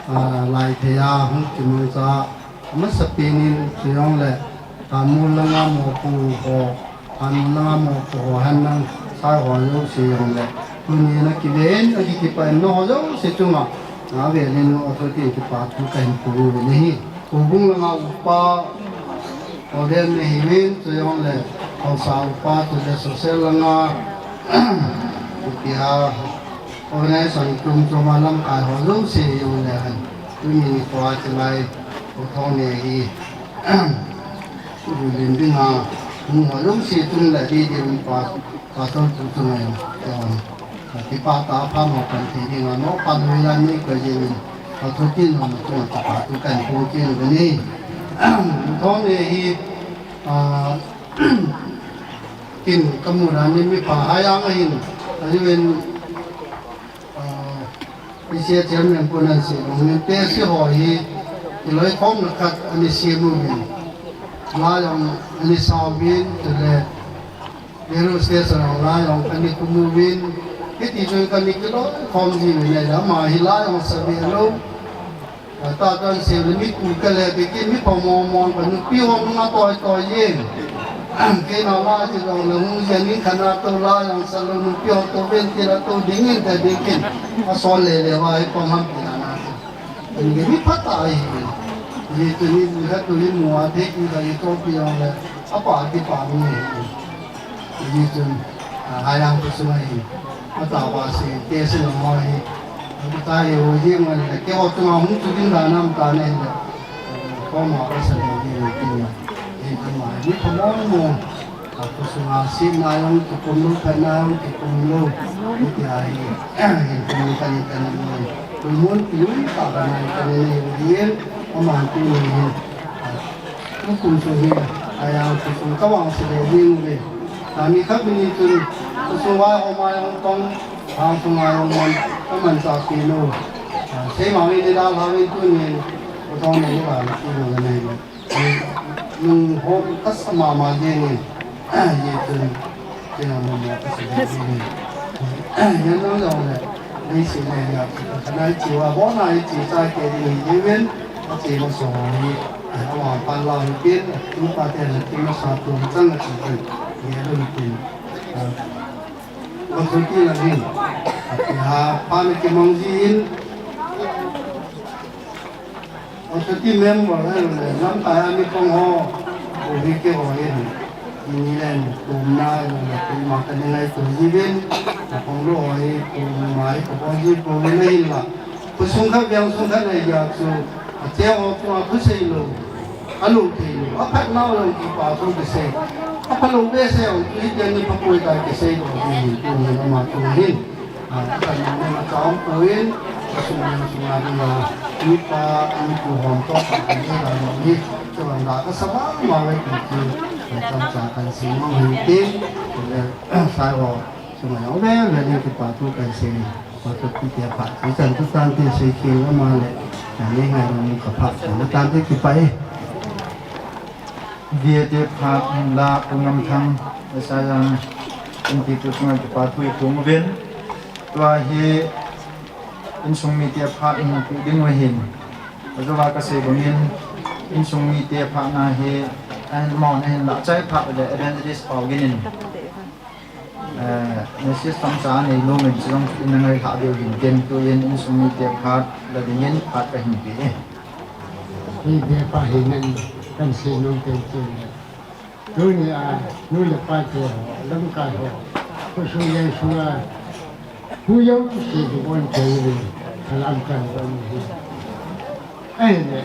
a, ah, lai thei a, hung kimangcha, Amasapen in, chujongle, Thanmol langa mopo ho, Thanmol langa mopo ho, henlang, sai ho jouse jongle, tuni na kiven, akikipah in, nangho jouse chunga, navel in, authority in kipa thu kahin phong uve ahi. Houbung langa upa, Oden nahiuvin, chujongle, Haosa upa, chule social langa, ipi ham, organization chom chom a lamkai ho jouse jongle hen. Tuni nikho a chulai, u thong ne hi, u lim ding a, hung ho jouse chung le di di um pa, pastor pu chung le, um, kipa tah a pha mo kan thei ding a, no pa noi la ni ko jin, pa thu tin no chung kipa thu kan phong kin ni. U thong ne hi, ah, kin kamu na ni mi pa ha yang a hin, a yu en, Ah, P C A chairman pu nan sei nung in, P C A ho hi, kiloikhomna khat ana sem uvin. La jong ana sa uvin, chule, radio station jong la jong ana kum uvin. Hiti chun kana kiloikhom ji uvin, ama hi la jong sa ve lou. Ata kan sei le mi tu ka le, biki mi pha mong mong ka, nupi ho nunga toi toi jeng. Kei na la ji jong le hung jeng ning khat na to la jang sa lou, nupi ho to ven ti la to ding in ta ding kin. A son le le wa hi pom ham ti na na. Ni mi pha ta hi. Ni tu ni bu ha tu ni mu a te ki ka ni to pi jong le. A pa ki pa mi. Hijeh chun, ah, Haiyang khosung a hin, atahbeh sei, test sei lang ho hi, ata hi ho jeng le, keiho chunga hung chu ding dan am ta ne le, koma ka sa le ding tin, hin ama, ni pha mong mong, ah, khosung a sihna jong kikum lou, phatna jong kikum lou, hiti ahi, hin kum ni kan ni kan ni, kum mun ki lui ta kan ni kan ni, hin, ama tu ni hin, ah, Tukum sung hi, Haiyang khosung ka vang sei le ding uve. Tuni khat ni chun, khosung vai ho ma jong tong, hang sung a jong man, ka manchah kit lou. Ah, sei ma ni da la ni tuni, u thong ni la ni tuni la ni. Nung ho ka sa mama jeng in, ye chun, Kei a mama ka sa ding hi. Yan jong jong le, nei sei le ya, ka nai chi wa, bo nai chi cha ke ding hi ven, a chi ma so hi, a wa pan la hi pen, tu pa te na ti ma sa tu chang a chi ven, ye lu pen. Ba su ti la hin, a ti ha, pa ni ki mong ji in, Authority member, eh, lamkai a mi pang ho, ko hi keiho hin, ni len, ko na, ko ma ka ni ngai ko hi ven, ko pang lo ho hi, ko ma hi, ko pang hi, ko ven hin la. Khosung khat, veng sung khat nei ya chu, a che ho ko a khu sei lou, a lou thei lou, a phat nau lou kipa thu kisei. Aphalou behseh u, tu hi ken ni phapoi tai kisei lou ding ahi, tuni hin ama tu hin. Ah, kan ni ma cham poi, kasung ni sunga dinga, mi pa, mi pu hom to, kan ni la lo ni, chuan la ka sa ma ma ve ti chu, kan cham cha kan sei mo hin tin, le, sai ho, sunga yong ve, ve ni kipa thu kan sei, ko tu ti te pha, ti chan tu tan ti sei ki ama le, kan ni ngai lo ni ka pha, kan tan ti kipa e. Via te phat la Pu Ngamthang, Isaiah, in ti tu sunga kipa thu i phung uvin. Tua hi insung mite phat in pu ding u ahin. Ajola ka sei bangin, insung mite phat na hi, ahin mon ahin la chai phat le Evangelist Pau Gin in. Eh, message tamcha anei nom in chulong chu in a ngaithah diu hin tin, tuin insung mite phat la dingin phat ka hin pe e. Hei, be pa hi nen kan sei nom pen chen le. Tuni a, nu le pa te ho, lamkai ho, khosung leng sunga, hu jouse kibon thei uvin, kalam kan bol hi. Ahile,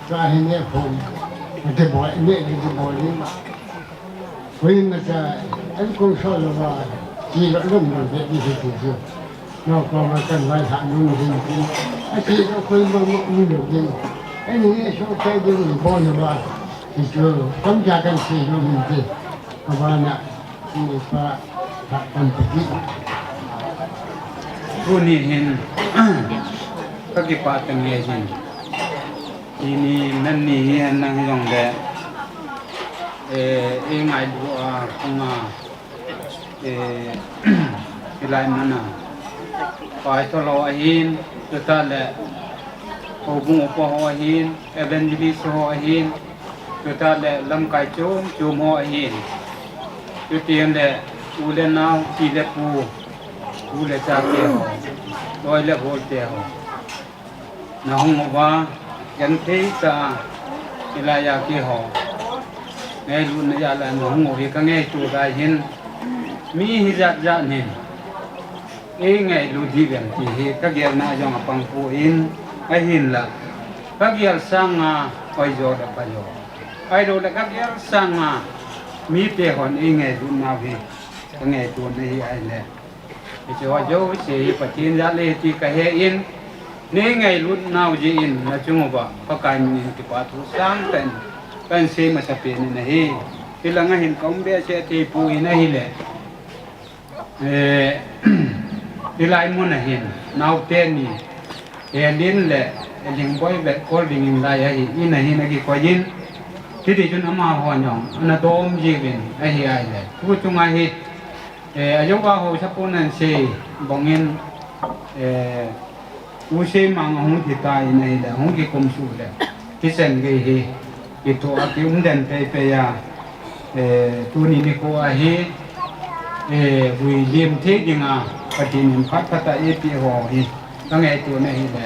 tua hi ne khom, ate bol, ne, ne bol in. Koima cha, an kong sol louva, chi lo lom lo ve di hi ti chu. Nao koma kan vaihah nom ding ti. A chi lo koima ma um lou ding. Ani hi a so chai ding in bol louva. Ti chu, chomcha kan sei nom ding ti. Abana, ni pa, pha kan ti. Tuni hin, ka kipah tah nge hin. Tuni, nani hi a nang jong le. Eh, i ngailu a, kong a, eh, hilai mun a. Pai tho lo ahin, tuta le, houbung upa ho ahin, evangelist ho ahin, tuta le, lamkai chom chom ho ahin. Tuti le, u le nao, pi le pu, u le cha te ho, loi le gol te ho. Na hung uva, genthei tah a, hilai a keiho ngailutna jal a na hung u hi ka ngaito lai hin, mi hi jat jat hin, ei ngailut diu vem ti hi ka gelna jong apang poi, ahinla, ka gel sanga hoi jo le pha jo. Ahilou le ka gel sanga mite hon ei ngailut nau hi ka ngaito na hi ahile. Hiche ho jouse hi Pathen jal ahi ti ka he in, nei ngailut nau jeh in, na chung uva, Pakai min in kipa thu sangtah in, kan sei masa pen in ahi. Hilanga hin ka um behseh thei poi in ahile. Eh, hilai mun a hin, naote ni, Elin le, Elingboi ve, kol ding in lai ahi, in a hin a kikoi in, hiti chun amaho jong, ana dom jiuvin, ahi ahile. Tu chunga hi, Eh, ajoa ho sapun an sei bangin, eh, u sei mang ahung thi ta in ahile, ahung kikum suh le. Hichan gei hi, kitoh a kium den pei pei a, eh, tuni nikho a hi, eh, vui lim thei dinga, Pathen in phat phat a eipeh ho hi, ka ngaito na hile.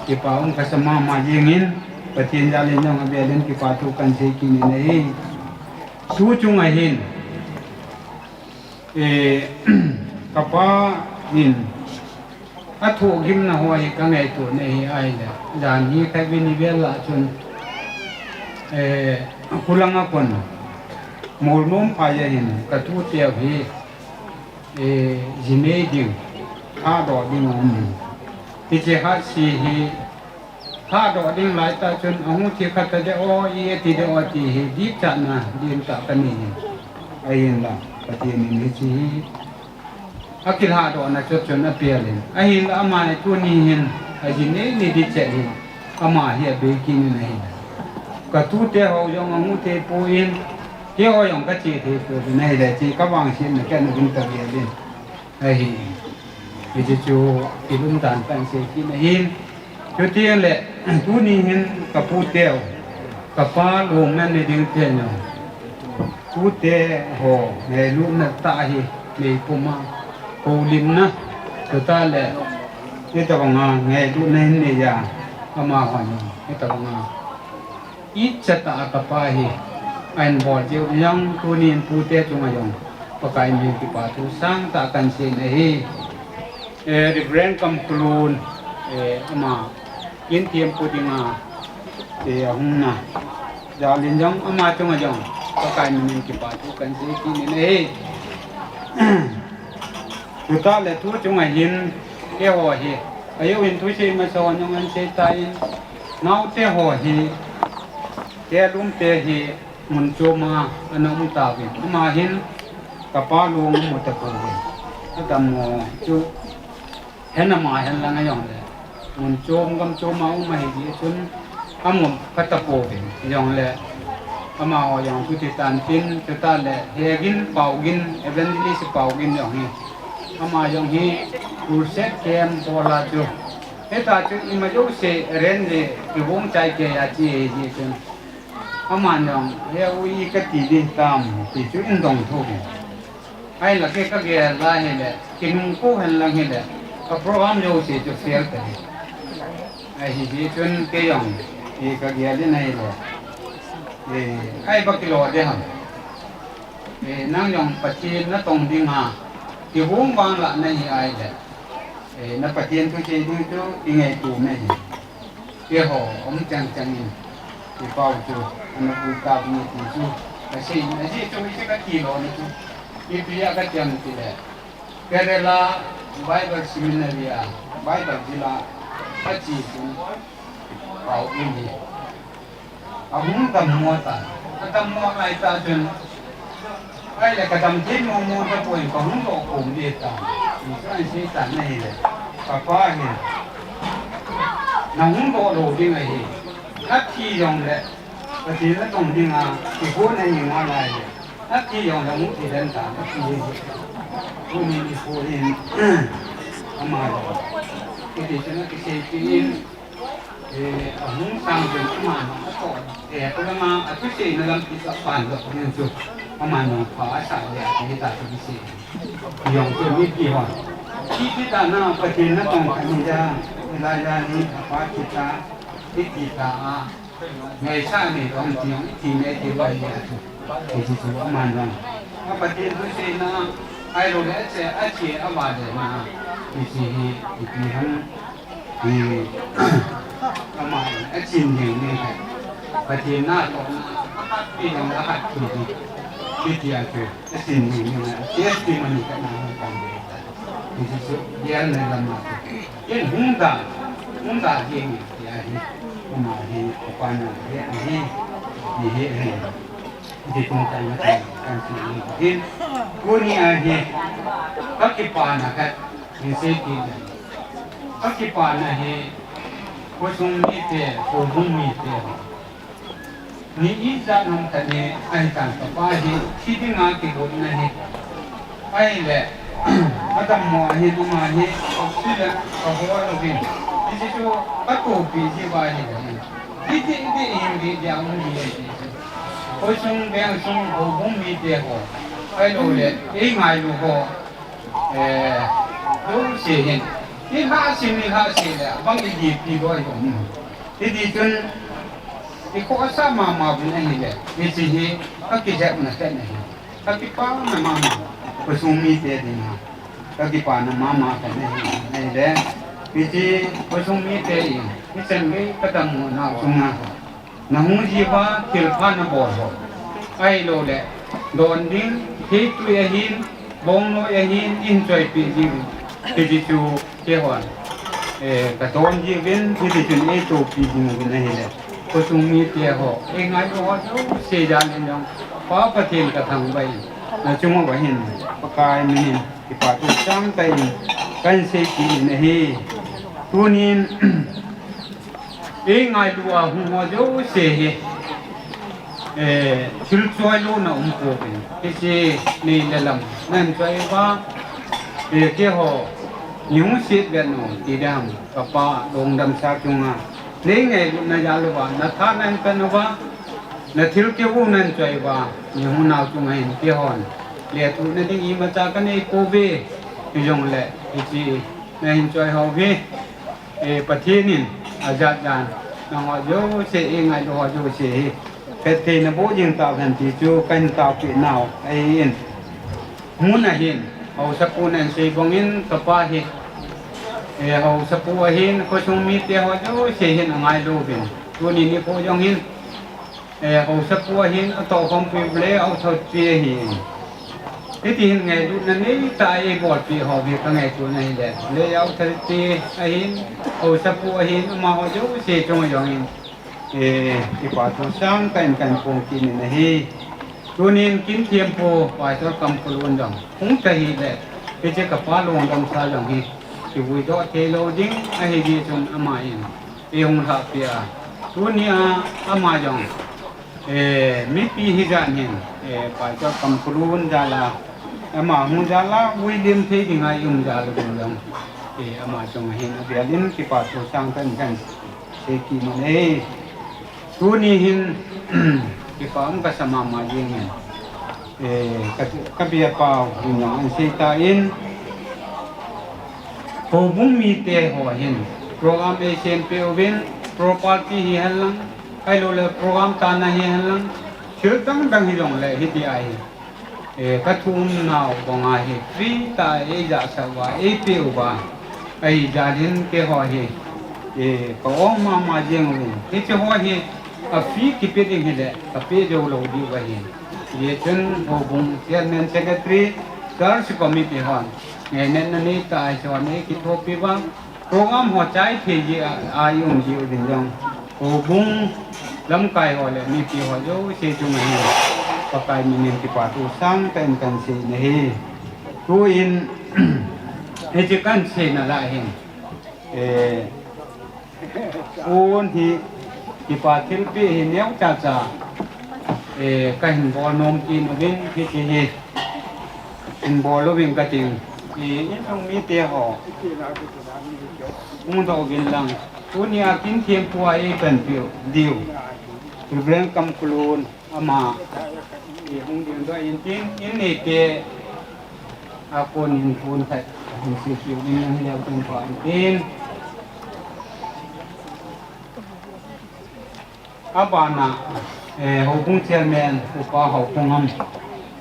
Kipa um kasa mama jingin, Pathen jal in jong avel in kipa thu kan sei kit in ahi. Tu chunga hin, Eh, kapa in athoh gimna ho hi ka ngaito na hi ahile, jan hi khat vin ivel lah chun, eh, khulang a kon mol nom phai a hin ka tute hi, eh, ji nei ding, thahdoh ding aum in. Hiche khat si hi, Thahdoh ding lai tah chun, ahung thi khat a de o, i ti de o ti hi, dipchatna, dipchat ka nei in. Ahinla, Pathen in hiche hi, akilhahdohna chu chun apel in. Ahinla, ama hi tuni hin, aji nei nei ding chet hi, ama hi abei kit in ahi. Ka tute ho jong ahung thei poi, keiho jong ka che thei poi, ahile, hiche ka vangsetna ken a ding ta ve in. Ahi, hiche chu ilungdan tah in sei kit na hin. Chuti le, tuni hin ka pu teu, ka pa lungna nei ding teu. Tute ho, ngailutna tah hi, nei puma, houlimna, chuta le, hitabanga ngailutna hin nei a, amaho, hitabanga. Ichatah a ka pa hi, ahin bol jeh u jong, tunin pute chunga jong, Pakai min kipa thu sangtah kan sei na hi. Eh, Reverend Kamkholun, eh, ama, in thiampu dinga, eh, ahung na. Jalin jong, ama chunga jong, Pakai minin kipa thu kahin sei kit in ahi. Tuta le tu chunga hin, keiho hi, ajeh in thusei masa ho nung an sei tan, naote ho hi, Kelumte hi, mun chom a ana um tauvin. Ama hin, kapa long amu tapouvin. Atam mo chu, Hen ama hen lang ajongle, mun chom gam chom a um ahi jeh chun, amu pha tapouvin, ajongle, amaho jong chuti tan tin, chuta le, Hegin Paogin, Evangelist Paogin jong hi, ama jong hi, crusade camp bol a chu, hita chu ima jouse arrange le, kivong chai kei a che ahi jeh chun, aman jong, he u i kati ding tam, ti chu in dong thou in. Ahinla kei kagel lai hile, kinung kou hen lang hile, ka program jouse chu fail ta hi. Ahi jeh chun kei jong, e, kagel in ahile, e, ahi ba kilo de ham. E, nang jong Pathen natong dinga, kivong vang lah nahi ahile, e, na Pathen thusei ding chu, kingaito nahi. Keiho, um chang chang in, i pao chu, ana pui tap ni ti chu, ka sei, ajeh chu, i chu ka ti lou ni chu, ipi a ka ti ham tile, Kerala Bible Seminary a, Bible zil a, ka che chu, Paogin hi. Ahung dammo ta, adammo lai ta chun, Ahile kadam thei momo tapoi, kahung doh khom ding ta. Jesu in asei tan ahile, kapa hin, nahung doh lou ding ahi. Nathi jongle, Pathen natong dinga, kigon ahi ngal ahile. Nathi jongle hung thi den ta, nathi hi. Tuni nikho hin, ama jong, kiti chun akiseipeh in, Eh, ahung sang jong aman ato. Eh, kolama, athuseina lampi chu apan doh nin chu. Aman jong pha asah le, ati ta chu kisei. Jong chu mipi hon. Kiti ta na, Pathen natong khat ni ja, Elijah ni, apa kita, iti ta a. Ngaisah ni, tong ti jong, iti ne, iti loi le, ati. Iti chu aman jong. A Pathen thuseina, ahilouleh, ache, ache, avale na, iti hi, iti ham. Hi, ama in achin ding ni khat. Pathen natohna, ahat pi ding, ahat pi ding. Hiti a chu, achin ding ni na, testimony khat na hung pan ding. Hiti chu, gel na lama chu. Ken hung da, hung da ding ni, ti ahi. Ama hi, pa na, hi, hi, hi, hi. Hiti tung tang na tang, kan si ni hin. Tuni a hi, kakipana khat, hin sei kit. Kakipana hi, khosung mite, houbung mite. Ni ijat ham khat ni, ahi tan kapa hi, thi dinga kigotna hi. Ahile, adammo ahi, ama hi, oxygen kahol uvin. Hiche chu, katopi jiuva ahile. Hiti, hiti, hiti, hiti, hiti, hiti. Khosung, vengsung, houbung mite ho. Ahilouleh, eingailu ho. Eh, jouse hin. Nilhah sim, nilhah sim le, abang idipi loi um. Hiti chun, ikhohsah mama uvin ahile, hiche hi, kakijepna khat ahi. Kakipana mama, khosung mite dinga. Kakipana mama khat ahi, ahile, hiche khosung mite in, hichan gei kadammo nau chunga. Nahung jiuva thilpha nabol ho. Ahilouleh, don ding, theitui ahin, bongnoi ahin, eihinchoipi jiuvin. Hiti chu, keihon. Eh, kadon jiuvin, hiti chun eitopi jiuvin ahile. Khosung mite ho, eingailu ho jouse jal in jong. Pa Pathen kathangvah in. Nachung uva hin, Pakai minin, kipa thu chang tah in, kahin sei kit in ahi. Tunin, eingailu a hung ho jouse hi, eh, thil choilona um pouvin. Hiche nei le lam, nahin choi uva, eh, keiho, nei hung set vet nom, ti ding ham, kapa, lungdamsa chunga. Nei ngailutna jal uva, natha nahin pan uva, nathil keu nahin choi uva, nei hung nau chunga hin, keihon. Lethuhna ding imacha kanei pouve, hijongle, hiche, nahin choi hou hi. Eh, Pathen in ajat jan, nangho jouse, eingailu ho jouse hi, phatthei naboh jing tauhen ti chu kahin taopeh nau ahin. Mun ahin, haosapu nahin sei bangin kapa hi, eh, haosapu ahin, khosung mite ho jouse hin angailu uvin. Tuni nikho jong hin, Eh, haosapu ahin, atohkhompi le authority ahin. Hiti hin ngailutna neitah a eibolpeh ho hi kangailutna ahile, le authority ahin, haosapu ahin, amaho jouse chunga jong hin, eh, kipa thu sangtah in kahin phong kit in ahi. Tunin Kinthempu Pastor Kamkholun jong hung ta hile, hiche kapa lungdamsa jong hi kivuidoh theilou ding ahi jeh chun ama in eihung lhahpeh a, tunia ama jong, eh, mipi hijat hin, eh, Pastor Kamkholun jal a, ama hung jal a vuilim thei dinga i-um jal uvin jong, eh, ama chunga hin avel in kipa thu sangtah in kahin sei kit in ahi. Tuni hin kipa um kasa mama jengin, eh, ka, ka biapau in jong ahin seitan, houbung mite ho hin program eisempeh uvin, property hihen lang, ahiloule program tanna hihen lang, thil dangdang hijongle hitia hi, eh, kathum nau banga hi free tah a eijahsah uva, eipeh uva, ahijeh in keiho hi, eh, ka-ong mama jeng uvin, hiche ho hi a free kipe ding hile kapeh joulou diu ahin. Hijeh chun houbung chairman, secretary, church committee hon ngainatna neitah a hiche ho hi kithopi uva, program ho chai thei jeh a i-um jiu vin jong, houbung lamkai ho le mipi ho jouse chunga hin Pakai minin kipa thu sangtah in kahin sei in ahi. Tuin hiche kahin seina lah hin, eh, pon hi kipa thilpeh hi neocha cha, eh, kahin bol nom kit uvin, hiche hi hin bol uvin kating, eh, insung mite ho hung doh uvin lang, tunia Kinthempu a eipanpiu diu Reverend Kamkholun, ama, eh, hung dingdoh intin, in neite a konin pon khat hin sepeh uvin lang, leu tin pha intin. Abana, eh, houbung chairman Upa Haokongam,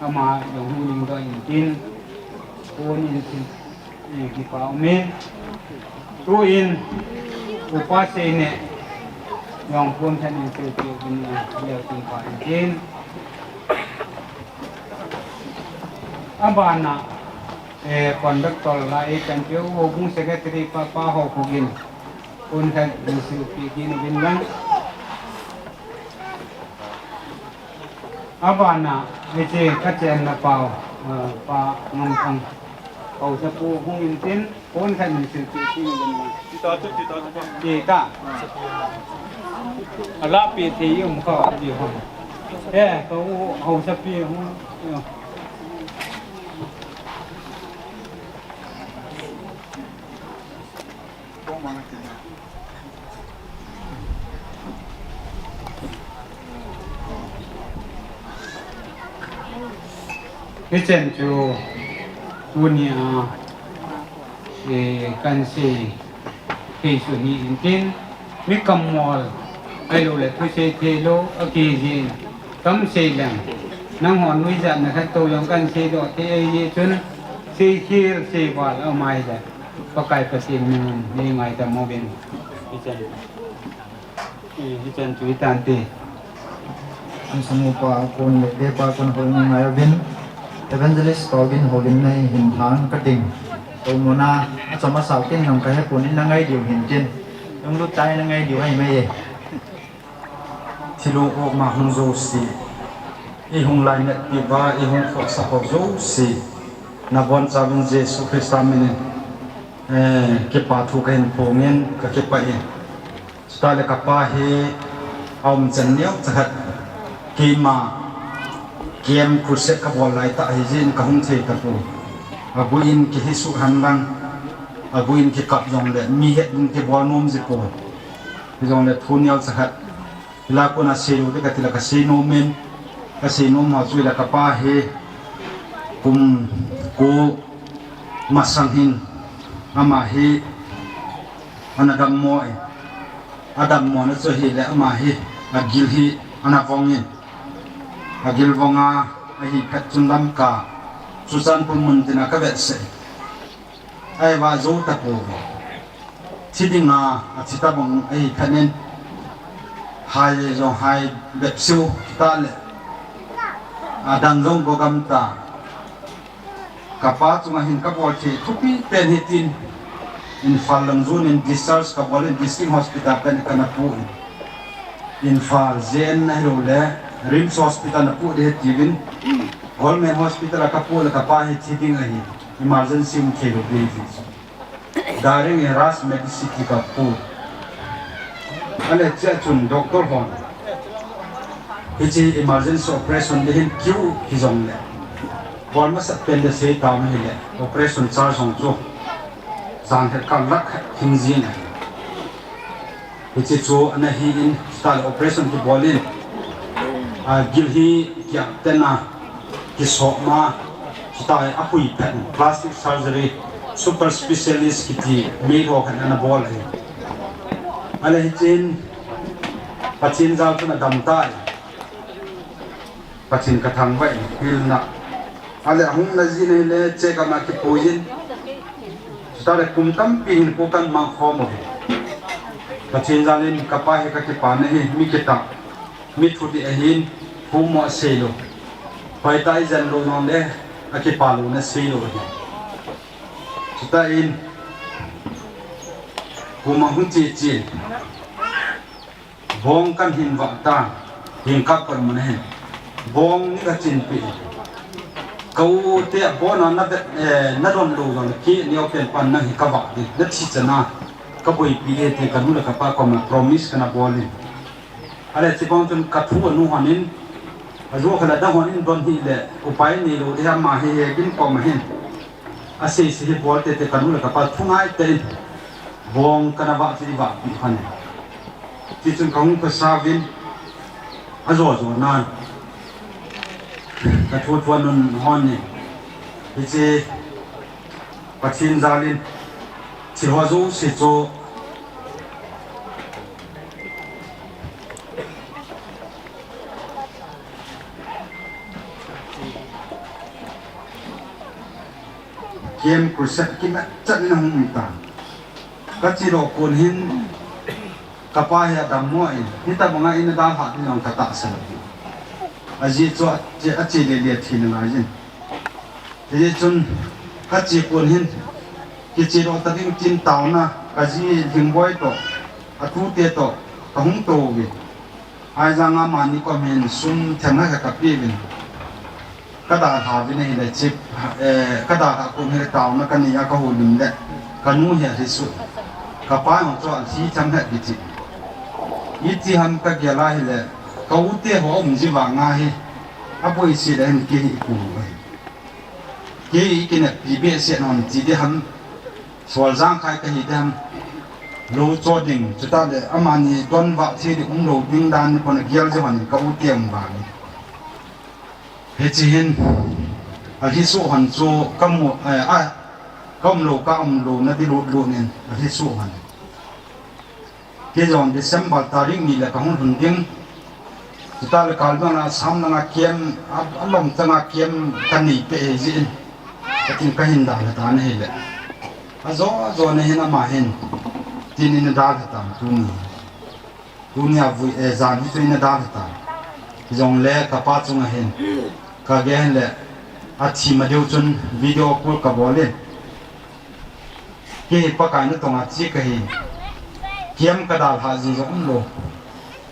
ama jong hung dingdoh intin, pon in, eh, kipa umin. Tuin Upa Seine jong pon khat in sepeh uvin lang, leu tin pha intin. Abana, eh, conductor la eipanpiu houbung secretary pa, Pa Haokhokin, pon khat in sepeh kit uvin lang. Abana, hiche kachenna pau, eh, Pa Ngamthang, haosapu hung intin, pon khat in sepeh kit uvin lang. Tita chu, tita chu, Pa. Tita. Alahpeh thei um kha di hon. Eh, ka u haosapi hung. Hichan chu tunia, eh, kahin sei thei chu hi intin, mi kammol, ahilouleh thusei theilou, akijin, kam sei leng, nanghon nuijatna khat tou jong kahin seidoh thei ahi jeh chun, seikhel, seival, aum ahile, Pakai Pathen min in nei ngaidam uvin, hichan. Hichan chu hitante. Insung upa kon le tepa kon houin ngai uvin, Evangelist Pauvin houlimna hi hin lhang kating. Kou muna achom asao kin jong kahepon, in nangai diu hintin. Lunglut tah in nangai diu ahi mai e. Thilong koma hung jouse, ihung lainatpiuva, ihung khohsah ho jouse, nabonchauvin Jesu Christa minin, eh, kipa thu kahin phongin, kakipah e. Chutah le kapa hi aumchan neocha khat, keima camp crusade kabol laitah hijeh in kahung thei tapoi. Abuin kihesuh henlang, abuin kikap jongle mi het ding kibol nom jipoi. Hijongle thu neocha khat, hilai a kona seilou ding katile kasei nomin, kasei nom ho chu hile kapa hi kum ko masang hin ama hi ana dammo e. Adammona chu ahile ama hi agil hi ana vongin, agil vonga ahi phat chun Lamka Churachandpur mun tina kavetsah e. Ahivang jou tapouve. Thi dinga athi tabang ahi phatnin, Hai jong hai bep siu ta le. Adang jong go gam ta. Kapa chunga hin kabol thei thupi pen hitin. Imphal lang jun in discharge kabol in District Hospital pen kana pu in. Imphal J N na hilou le RIMS Hospital na pu ding ahi tiuvin. Government Hospital a kapu le kapa hi thi ding ahi. Emergency um thei lou ding ahi. Direct in Raj Medicity kapu. Ahile chea chun doctor hon, hiche emergency operation ding hin kiu hijongle, bol masat pen le sei tau ahile, operation charge jong chu jan khat kal lakh khat hing jin ahi. Hiche chu ana hi in, chutah le operation kibol in, a, gil hi kiah tena, kisoma, chutah le ahui phat, plastic surgery, super specialist kiti, mi ho khat ana bol ahi. Ahile hichen, Pathen jal chun adam tai. Pathen kathangvah in, hilna. Ahile ahung na jin ahile, check up a kipui in. Chutah le kum tampi hin ko kan mang khom u ahi. Pathen jal in kapa hi kakipana ahi, mi kitah, mi thudih ahin, phumo asei lou. Hoitah ijen lou nung le, akipa louna sei lou ahi. Chutah in, kum ahung che chen. Bong kan hin vah tan, hin kap kan mun ahin. Bong ni kachinpi. Ka u te a bong a na vet, eh, na don lou jong le kei neo pen pan nang hi kavah ding. Na thi chan a kaboipi ding ti kanu le kapa koma promise kana bol in. Ahile chibang chun kathu anu hon in, aju khat le adang hon in don hile, upai neilou ding ama hi hegin koma hin. Asei sei hi bol tete kanu le kapa thu ngai tah in. Bong kana vah chu ivahpi khan. Tichun kahung khosa uvin. Ajo jo nan. Kathu thu anun hon in. Hiche Pathen jal in. Thil ho jouse chu Camp Crusade kimat chan in ahung um tan. Kache lou kon hin kapa hi adam mo in, hitabang a in adalhah ding jong katahsan. Ajeh chu ache, ache le le thina ngai jin. Hijeh chun kache kon hin kiche lou ta ding tin taona kaji Lhingboi toh, atute toh kahung tou uve. Ahi jong amani kom hin sum themkhat kapeuvin. Kadalha uvin ahile chip, eh, kadalha kon hile taona kanei a kahoulim le kanu hi alhisoh. Kapa jong chu alhi themkhat kiti. Iti ham kagel a hile ka u te ho um ji vang a hi. Aboi se le hin kei hi ipu ahi. Kei hi kineppi behseh nom ti ding ham. Sol jang khai kahi ding ham. Lou cho ding, chutah le amani donvah thei ding umlou ding dan ni pon agel jeh hon in ka u te um vang in. Hiche hin, alhisoh hon chu kamu, eh, a, kaumlou, kaumlou na ding lut lut in, alhisoh hon. Kei jong December tarik ni le kahung lhun ding. Chutah le Karbi Anglong Assam langa camp, a, alom changa camp kanei peh ahi jeh in. Katin kahin dalha tan ahile. Ajo, ajo na hin ama hin. Tin in adalha tan tuni. Tuni a vui, eh, jan hi chu in adalha tan. Hijongle kapa chunga hin. Kagel le athi ma diu chun video call kabol in. Kei hi Pakai natonga che kahi. Camp kadalhah ji jong umlou.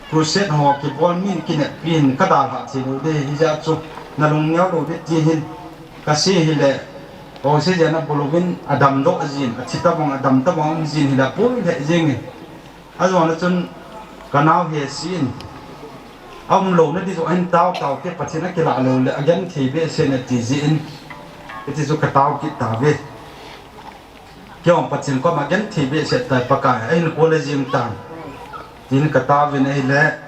Crusade ho kibol min kineppi hin kadalhah thei lou ding hijeh chun nalung neo lou ding ti hin kasei hile. Oxygen abol uvin adamdoh jin, athi tabang, adam tabang um jin hile apoi lheh jeng in. Ajona chun kanao hesi in. Aumlou na ding joh hin tao tao te Pathen akilah lou le agenthei behseh in ati jeh in. Hiti chu katao kit tauve. Kei jong Pathen koma genthei behseh tai Pakai, ahin kol jing tan. Tin kataovin ahile,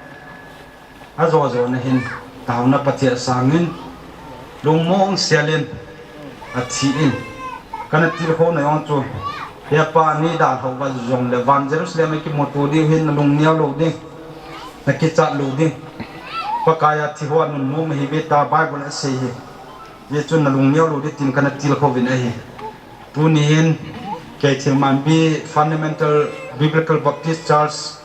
ajo jo na hin, taona Pathen sangin, lungmong sel in, athi in, kana tilkhou na jong chu, hepa nei dalhah uva jongle, van Jerusalem a kimuto diu hin, nalung neo lou ding, nakichat lou ding. Pakai a thi ho anunnom ahiuve tia Bible a asei hi. Hijeh chun nalung neo lou ding tin kana tilkhouvin ahi. Tuni hin, Keithelmanbi Fundamental Biblical Baptist Church,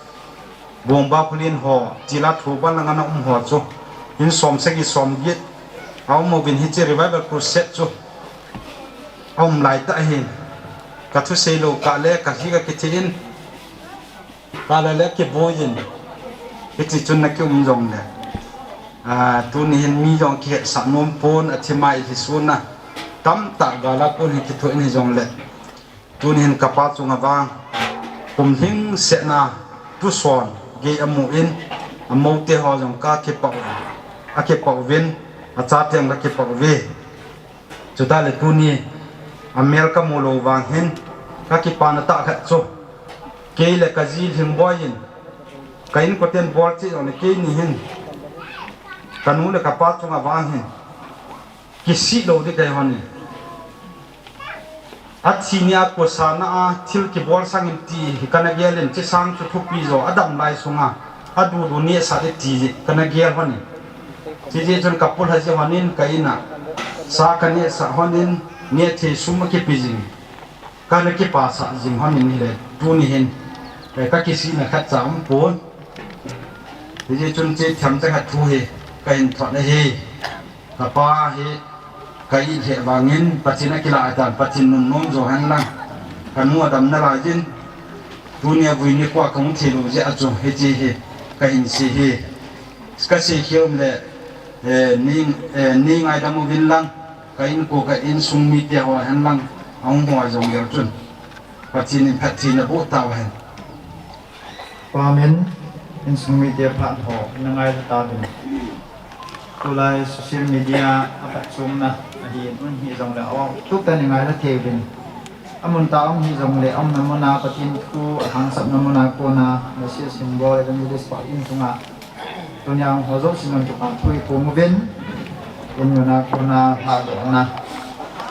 Bongba Khullen ho, Chila Thoban langa ana um ho chu, in som sagi som get a um uvin, hiche Revival Crusade chu a um lai tah ahin. Ka thusei lou kah le, ka hi ka kithi in, ka le le kiboi in, hiti chun na kium jong le, a, tuni hin mi jong kihetsah nom pon, a thi mai hi sun a, tamtah gal a kon hi kithoh in hi jong le, tuni hin ka pa chunga vang, kum hing sehna, tuson, gei a mu in, a moute ho jong ka kipah u, a kipah uvin, a cha teng la kipah uve. Chutah le tuni, a mel ka mu lou vang hin, ka kipana tah khat chu, kei le ka ji Lhingboi in, ka inkoten bol cheh jong le keini hin, ka nu le ka pa chunga vang hin, kisih lou ding kahi hon in. A thi ni a kosana a thil kibol sangin ti hi kana gel in, chesang chu thupi jo, a dam lai sunga a dudu nehsah ding ti kana gel hon in. Chujeh chun ka pulha ji hon in, ka in a sa ka nehsah hon in, nehthei sum a kipe jing, kana kipasah jing hon in hile, tuni hin, eh, ka kisihna khatcha um pon. Hijeh chun hiche themcha khat thu hi ka hin thot ahi. Ka pa hi ka it lheh vangin Pathen a kilah ahitan, Pathen nunnom jo hen lang, ka nu a dam nalai jin, tuni a vui nikho a ka hung thei lou jeh a chu hiche hi ka hin sei hi. Ka sei khel um le, eh, nei, eh, nei ngaidam uvin lang, ka inko ka insung mite ho hen lang, ahung hoi jong leu chun, Pathen in phattheina boh tau hen. Amen. Insung mite phat ho, na ngai tauvin. Tulai social media a phatchomna ahin, um hih jong le, aw, tup tah in i ngailha thei uvin. Amun tah a um hih jong le, aumna mun a Pathen thu a hangsamna mun a kona, Messiah Symbol Evangelist Pathen chunga, tunia hung ho jouse nunga kipa thu i phong uvin, in mun a kona lhadohna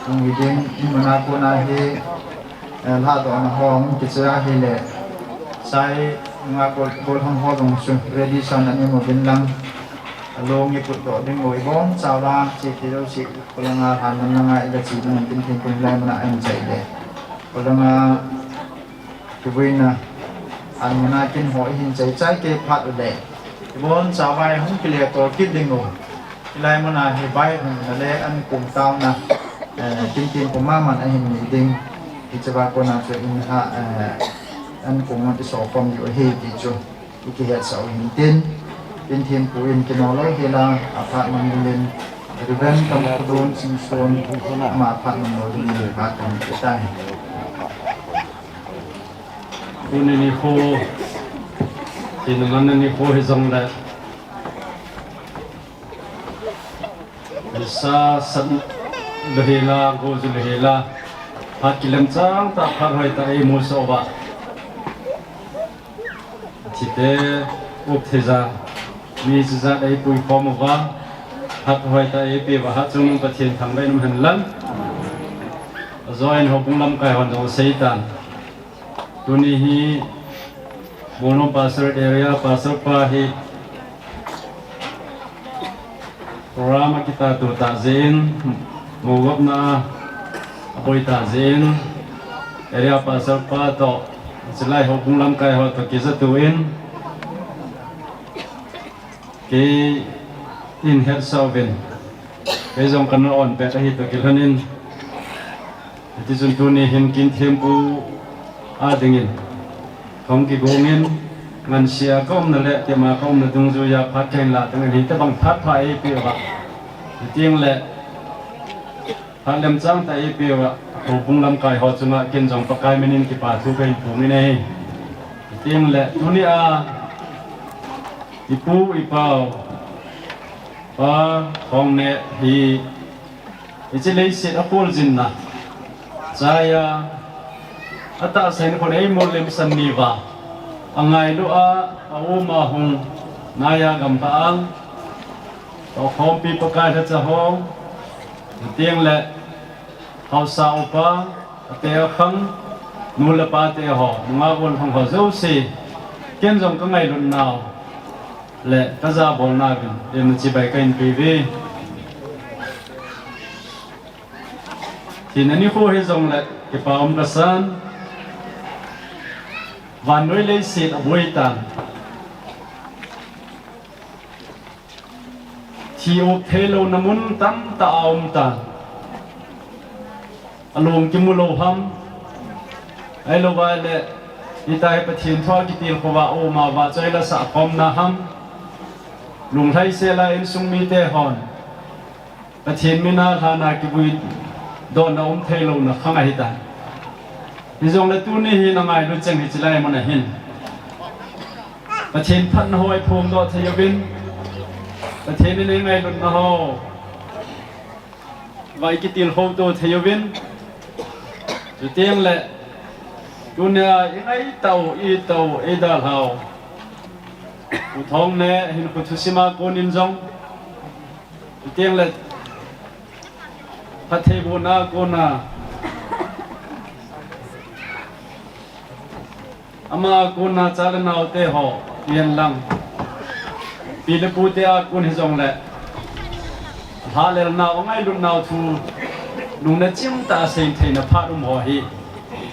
hung hi ding, in mun a kona hi, eh, lhadohna ho hung kichai ahile, sai nunga bol, bol hang ho jong chu ready san a um uvin lang, along i putdoh ding u, i bonchauva, che thei jouse, polanga lhan lam langa i la che ding, tin tin kum lai mun a i chai le, polanga kivuina, an mun a kin ho i hin chai chai kei phat u le, i bonchauva i hung kile to kit ding u. Hilai mun a hi vai hung na le an kum tauna, eh, tin tin kum mama a hin nei ding. Hicheva kona chu in ha, eh, an kum a i so khom diu ahi ti chu i kihetsah u hin tin. Pathen thu in kino lou hel a, aphat man ding in, Reverend Kamkhudon Singson, ama aphat man lou ding in phat kan pe tai. Tuni nikho, tuni nikho hi jong le, nisa san lou hel a, go ju lou hel a, phat kilemchang tah, phat hoi tah eimusah uva, thite up thei ja, mi chijat eipui khom uva, phat hoi tah eipe uva, hatchungnung Pathen thangvah in um hen lang. Ajo in houbung lamkai hon jong asei tan. Tuni hi Molnom Pastorate Area Pastor pa hi program a kitahto tah jeh in, mugopna a boi tah jeh in, Area Pastor pa toh, chulai houbung lamkai ho toh kijatto in, kei in hetsah uvin, kei jong kana on pet ahi toh kilhon in, hiti chun tuni hin Kinthempu a dingin, kahung kigong in, ngansea kaumna le, tima kaumna dungjuia phat kahin lah teng in, hitobang phat pha eipe uva, hiteng le, phat lemchang tah eipe uva, houbung lamkai ho chunga ken jong Pakai min in kipa thu kahin phong in ahi. Hiteng le, tunia, i pu i pau, Pa Thongneh hi, hiche leiset a kholjinna chai a, atahsa in khun eimolhemsan ni uva, angailu a, aum a hung, naiya gamlha a, tohkhompi Pakai lhacha ho, hiteng le, haosa upa, ate akhang, nu le pa te ho, nungah gollhang ho jouse, ken jong kangailutnau le kajabolnau vin, lemna chibai kahin pe uve. Thina nikho hijong le kipa um kasan. Vannoi leiset aboi tan. Thi up thei louna mun tamtah a um tan. Alung kimu lou ham. Ahilou vai le, hitia hi Pathen thua kitilkhou a um a vahchoi la sah khomna ham. Lunglhaisel a insung mite hon Pathen mina lhana kivui dohna um thei louna khang ahitan. Hijongle tuni hi na ngailu cheng hi chilai mun ahin. Pathen phatna ho i phongdoh thei uvin, Pathen in i ngailutna ho va i kitilkhou to thei uvin. Chuteng le, tunia i ngaitah u, i tah u, i dalhau U Thong ne hin khu thusim a konin jong, chuteng le, phattheibohna a kona, ama a kona cha le naote ho, hihen lang, pi le pute a kon hijongle, lhahlelna u, ngailutna u thu, lungna chimtah a seitheina phat um ho hi,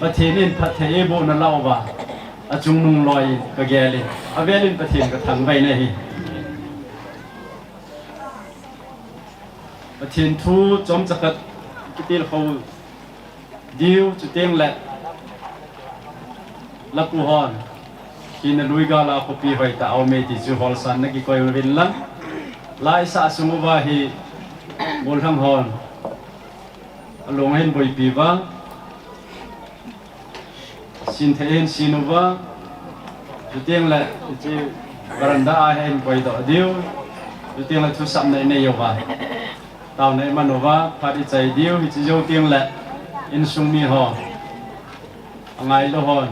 Pathen in phatthei eibohna lah uva, achungnung loi in kagel in, avel in Pathen kathangvah in ahi. Pathen thu chomcha khat kitilkhou diu, chuteng le, lapu hon, hina lui gal a khopi hoitah a um e ti chu holsan na kikoi uvin lang, laisah sung uva hi, gollhang hon, alung ahin boipi uva, sin thei hin sin uva, chuteng le, hiche veranda a hin koidoh diu, chuteng le thusapna inei uva, taona iman uva, phat ichai diu, hiche jou teng le, insung mi ho, angailou hon,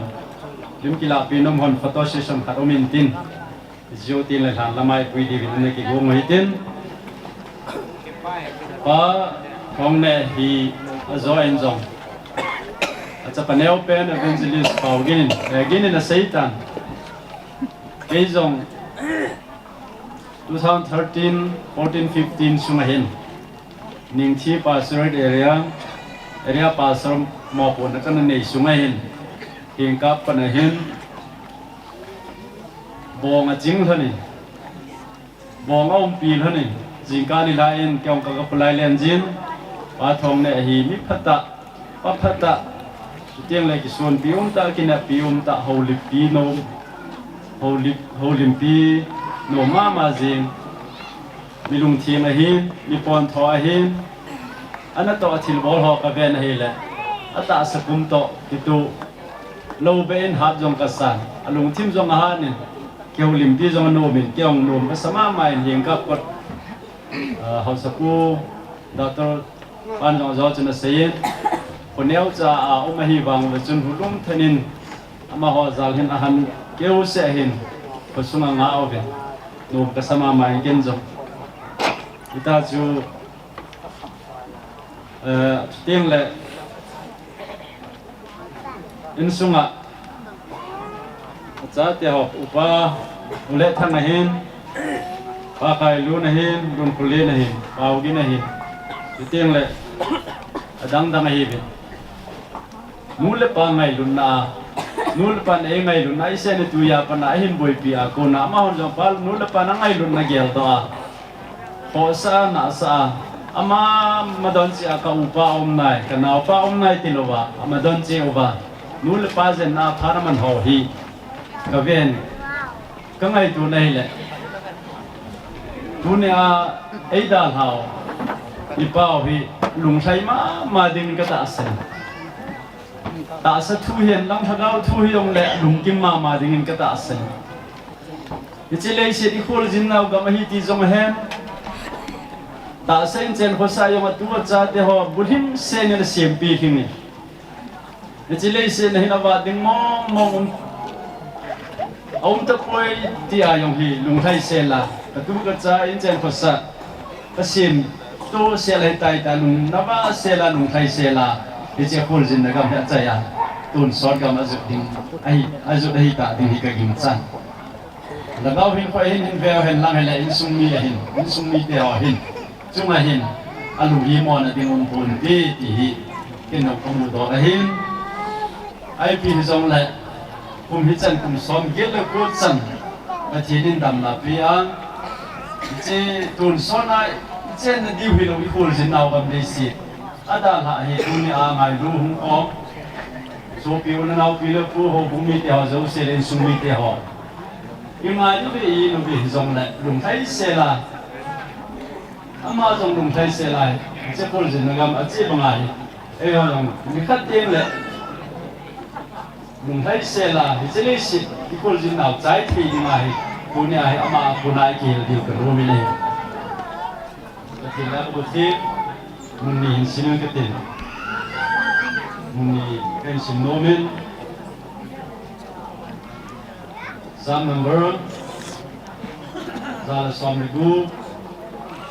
lim kilahpi nom hon photo session khat um intin, hiche jou teng le lhan lama ipui diuvin ana kigong u hitin. Pa Thong ne hi ajo in jong, achapa neopen Evangelist Paogin in, eh, Gin in aseitan. Kei jong two thousand thirteen, fourteen, fifteen sunga hin, Ningthi Pastorate Area, Area Pastor mopohna kana nei sunga hin, hengkap kana hin, bong aching lhonin, bong aumpi lhonin, jingkah nilhah in kei jong ka, ka pulai len jin, Pa Thong ne hi mi phatah, pa phatah, chuteng le kisonpi umtah, kineppi umtah, houlimpi nom, houlip, houlimpi nom mama jing, mi lungthim ahin, mi pontho ahin, anatoh a thilbol ho kaven ahile, atahsa kum toh kitoh lou beh in hat jong kasan, alungthim jong ahanin, kihoulimpi jong anomin, kei jong nom kasa mama in, hengkap kot, ah, haosapu, Doctor pan jong ajo chun aseiyin, kho neocha a um ahi vang uva chun hulum thanin, amaho jal hin ahan keuseh hin, khosunga nga uvin, nom kasa mama in ken jong. Hita chu, eh, chuteng le, insunga, achate ho, upa, U Lethang ahin, Pa Khailun ahin, Lunkholen ahin, Paogin ahin, chuteng le, adang dang ahiuvin. Nu le pa ngailutna a, nu le pan eingailutna, isehna tuiya pat a ahin boipi a kona, amahon jong pa, nu le pan angailutna geldoh a, khohsah a, nahsah a, ama madon cheh a ka upa aum nai, ka naopa aum nai tilouva, amadon cheh uva, nu le pa jenna a phat aman ho hi, kaven, kangaito na hile, tunia eidalhau, ipau hi, lunglhai mama dingin katahsan. Tahsa thu hihen lang, lhagao thu hijongle lungkim mama dingin katahsan. Hiche leiset ikholjin nau gam ahi ti jong ahen. Tahsa inchen khosa jong atu achate ho bulhingsen in asempeh lhingin, hiche leiset na hin avat ding mong mong um, aum tapoi tia jong hi lunglhaisel a, katu kacha inchen khosa kasem tohsel ahitai tia lung navasel a, lunglhaisel a, hiche kholjinna gam hi achai a, tonsot gam ajot ding ahi, ajot ahitah ding hi kaginchan. Lhagao hinkho ahin, hin veu hen lang hile insung mi ahin, insung mite ho ahin, chunga hin alunghimona ding umpon ti, ti hi ken jong kamudoh ahin. Ipi hijongle, kum hichan kum somget le ko chan Pathen in damna apeh a, Hiche tonsot a ichenna diu hilou, ikholjin nau gam leiset adalhah hi tunia ngailu hung kom sopi u le nao, pi le pu, houbung mite ho jouse le insung mite ho, ingailu ve, ilu ve hijongle lunglhaisel a, ama jong lunglhaisel a, hiche kholjinna gam ache banga hi eiho jong nikhat tengle lunglhaisel a hiche leiset ikholjin nau chai thei dinga hi tunia hi ama a kona ikihil diu kanom in ahi. Pathen a kaboh thei, mun ni hin sim in katin. Mun ni kahin sim nom in. Psalm number ja le som le gup,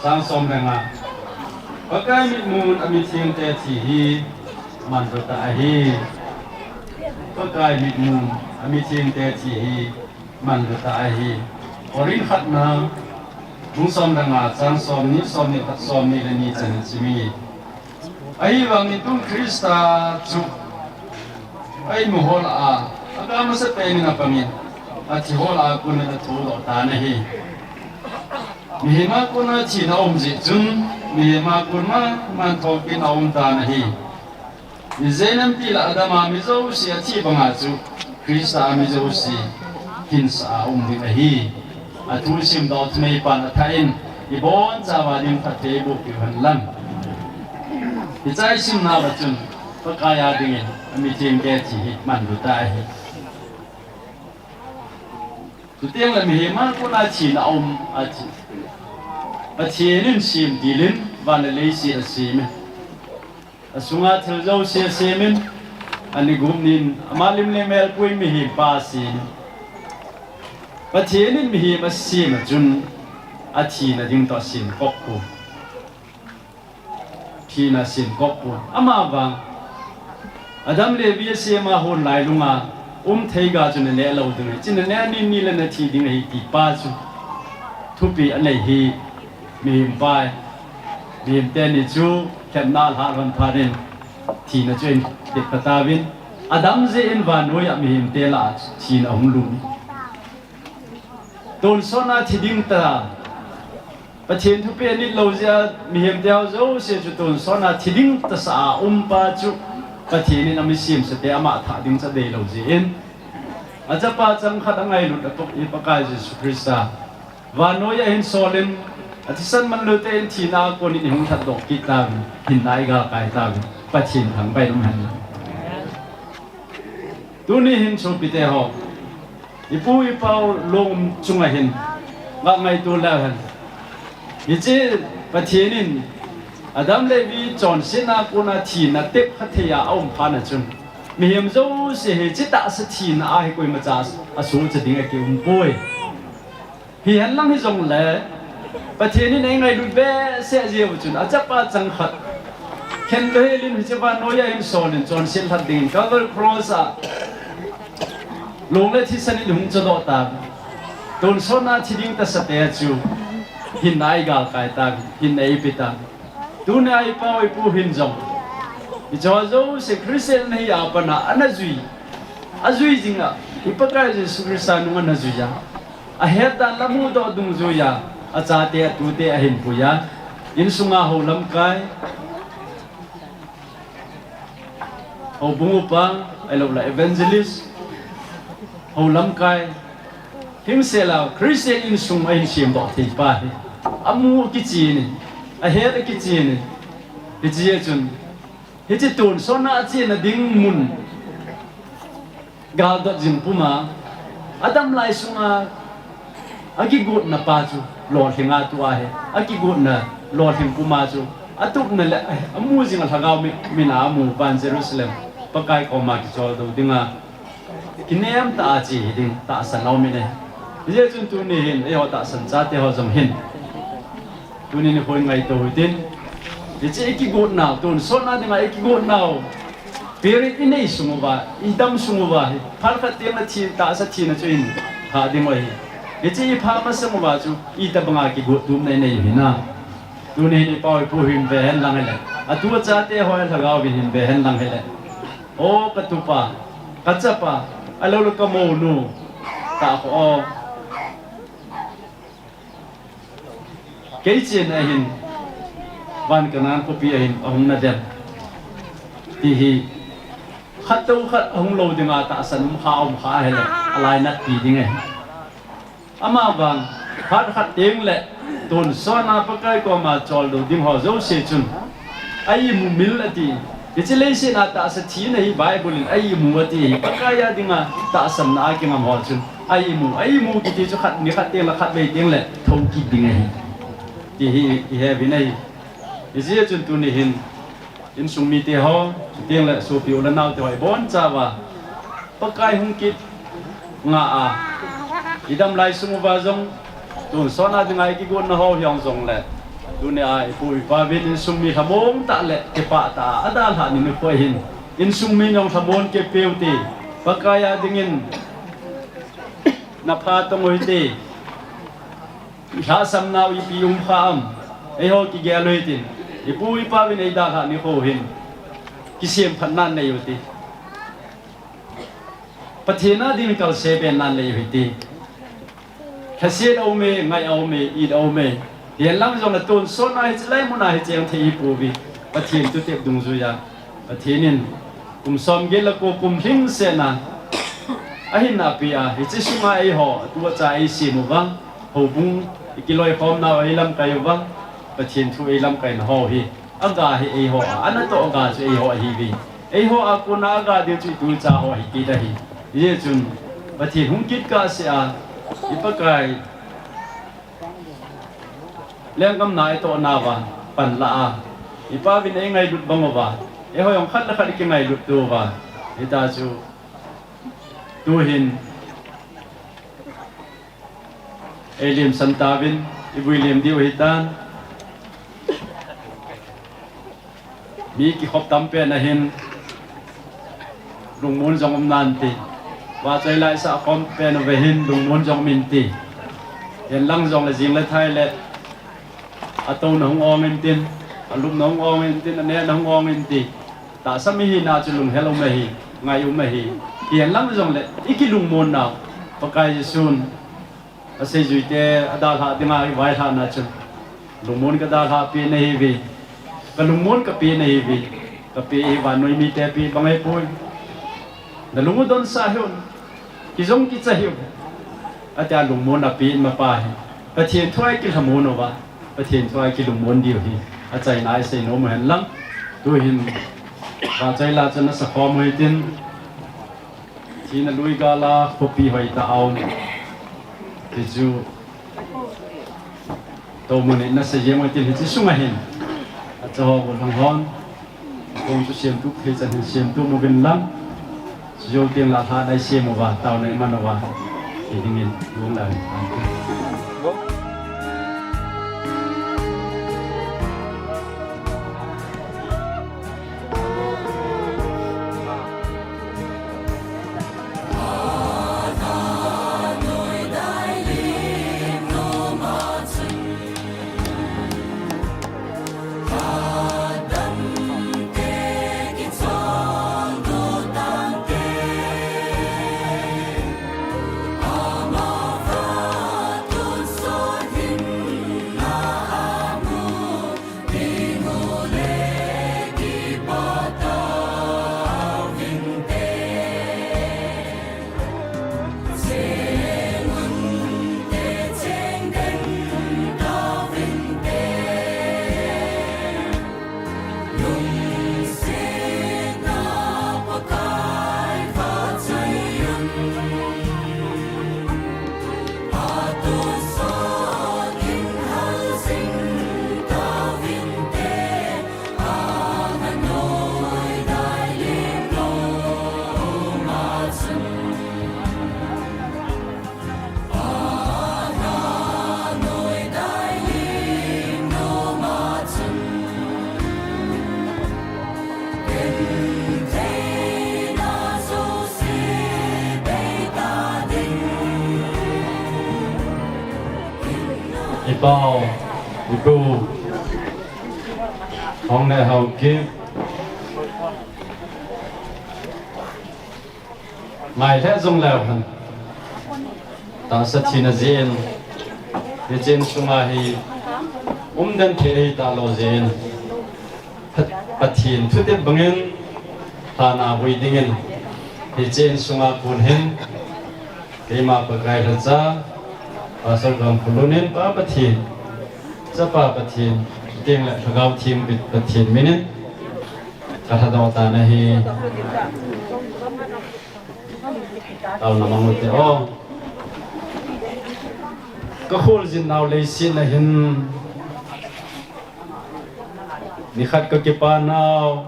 chang som le nga. Pakai mitmun a mithengte thi hi manlu tah ahi. Pakai mitmun a mithengte thi hi manlu tah ahi. Korinth khatna bung som le nga, chang somni, somni khat, somni le ni chan hi sim in. Ahivangin tun Christa chu a-inmu ho lah a, aga masapen in apangin, athi ho lah a konin athoudoh tan ahi. Mihem a kona thina aum jeh chun, mihem a kon mama thokit in aum tan ahi. Ijeh inem itile Adam a mi jouse athi banga chu, Christa a mi jouse hinsah a um ding ahi. Athu simdoh themeipan athah in, ibonchauva ding phatthei eiboh peh u hen lang. Hiche isimnauva chun, Pakai a dingin a mithengte thi hi manlu tah ahi. Chutengle mihem a kona thina aum ati. Pathen in semtil in van le leiset asem in, asunga thil jouse asem in, ani gup nin ama lim le mel pui mihem pa asem in. Pathen in mihem asem a chun athina ding toh asem kop poi. Thina asem kop poi. Amavang Adam le Evi asem a hon lailunga um thei ga chu naneh lou ding ahi, chuin naneh ni ni le nathi ding ahi ti pa chu thupeh anei hi mihem pa ahi. Mihem teni chu lhepna alhah lhon phat in thina chu ahin tep pha tauvin, adam jeh in vannoi a mihem te lah a thina ahung lhung. Tonsot a thi ding tah, Pathen thupeh anit lou jeh a mihem te ho jouse chu tonsot a thi ding tahsa a um pa chu Pathen in ami semsa te ama thah ding chu adei lou jeh in, achapa changkhat angailut a Pa, i Pakai Jesu Christa vannoi a ahin sol in, athisan manlu te in thina a kon in eihung lhatdoh kit tauvin, hinna eigalkai tauvin, Pathen thangvah in um hen. Tuni hin sopite ho, ipu ipau long chunga hin, nga ngaito leu hen. Hiche Pathen in Adam le Evi chonsetna a kona thina tep kha thei a aum phat na chun, mihem jouse hiche tahsa thina a hi koimacha asohcha ding akium poi. Hihen lang hijongle, Pathen in eingailut behseh jeh u chun, achapa changkhat khenbeh hel in hiche vannoi a ahin sol in, chonset lhat ding in Calvary Cross a long le thisan in eihung chohdoh tan. Tonsot a thi ding tahsa te chu hinna eigalkai tan, hinna eipe tan. Tunia ipau ipu hin jong, hicheho jouse Christian nahi a pat a ana jui, ajui jing a, i Pakai Jesu Christa nung ana jui a, ahet dan la mudoh dungjui a, achate atute ahin pui a, insunga hou lamkai, houbung upa, ahilouleh evangelist, hou lamkai, hing sel a Christian insung ahin semdoh thei pa hi, amu akichen in, ahet akichen in, hiche jeh chun, hiche tonsot a achena ding mun galdot jing puma, adam lai sunga akigotna pa chu lolhing a tu ahi, akigotna lolhing puma chu atupna le amu jing a lhagao mi, min a amu pan Jerusalem, Pakai koma kicholdo dinga kinem tah a che hiding tahsan aum in ahi. Hijeh chun tuni hin eiho tahsan chate ho jong hin, tuni nikho in ngaito hitin, hiche ikigotnau, tonsot a dinga ikigotnau spirit inei sung uva, idam sung uva hi, phat khat teng le thi, tahsa thina chu ahin phah ding u ahi. Hiche iphah masang uva chu itobanga kigot tupna inei u hinam? Tuni hin ipau ipu hin ve hen lang hile, atu achate ho lhagao vin hin ve hen lang hile, o katupa, kachapa, ahilouleh kamounu, tahkho o, Kei chena hin, van Kanan khopi a hin ahung nadem. Ti hi, khat to khat ahung lou dinga tahsan um kha, um kha hile, alainat pi ding ahi. Amavang, phat khat teng le, tonsot a Pakai koma choldo ding ho jouse chun, a imu mil ati. Hiche leiset a tahsa thina hi Bible in a imu ati hi, Pakai a dinga tahsanna a kingam ho chun, a imu, a imu kiti chu khat, ni khat teng le, khat vei teng le, thou kit ding ahi. Ti hi, i he uvin ahi. Hijeh chun tuni hin, insung mite ho, chuteng le sopi u le nao te ho, ibon chauva Pakai hung kit nga a, idam lai sung uva jong, tonsot a dinga ikigotna ho hiong jong le, tunia ipu ipa uvin insung mi lhamon tah le kipah tah a adalhah ni nikho hin, insung mi jong lhamon kit peh u hite, Pakai a dingin na phatong u hite. Lhahsamnau ipi um kha am, eiho kigel u hitin, ipu ipa uvin eidalhah nikho hin, kisemphatna nei u hite. Pathen a dingin kalse penna nei u hite. Lhaset aume, ngai aume, it aume. Hihen lang jong le tonsot a hiche lai mun a hicheng thei ipouve. Pathen thutep dungjuiya. Pathen in kum som get le ko kum lhingsetna ahinna apeh a, hiche sunga eiho, atu acha eisem uva, houbung, ikiloikhomnau eilamkai uva, Pathen thu eilamkaina ho hi, aga hi eiho a, anatoh aga chu eiho ahiuve. Eiho a kona aga ding chu itu icha ho ahi kit ahi. Hijeh chun, Pathen hung kit kahsea, i Pakai, lenggam na itohna uva, pan la a, ipa uvin eingailut bang uva, eiho jong khat le khat ikingailut diu uva, hita chu, tuhin, eilemsan tauvin, ivui lem diu ahitan. Mi kikhop tam pen ahin, lungmon jong um nante. Vahchoi la isah khom pen uva hin, lungmon jong um inte. Hihen lang jong le jing le thai le, atouna hung ong intin, alupna hung ong intin, anehna hung ong inte. Tahsa mi hina chu lunghel um ahi, ngai um ahi. Hihen lang jong le, ikilungmonnau, Pakai Jesun aseijuite adalhah dinga ivailhahna chun, lungmon kadalhah peh nahiuve, kalungmon kapeh nahiuve, kapeh hi vannoi mite peh bang ahipoi. Nalung u donsah hih un, kijong kicha hih un, atia lungmon apeh in mapa hi, Pathen thua ikilhamon uva, Pathen thua ikilungmon diu hi, achaina a isei nom u hen lang. Tuhin, vahchoi la chu nasakhom u hitin, thina lui gal a khopi hoitah a um, hichu, tomun in nasei jeng u hitin hiche sunga hin, achaho golhang hon, kong chu semtup thei chan hin semtup uvin lang, chujou teng le lha nei sem uva, taona iman uva, ti dingin, lung la hin. I pau, i pu, hong le hau kip. Ngai le jong leu hen. Tahsa thina jeh in, hiche insunga hi, Umden thei ahi talou jeh in, Pathen thutep bangin, thanna vui dingin, hiche insunga kon hin, keima Pakai lhacha, Pastor Gamkholun in Pa Pathen, Chapa Pathen, chuteng le Lhagao Theng Pathen min in, kalhadoh tan ahi. Taona mang ute o. Kakholjin nau leiset a hin, nikhat kakipa nau,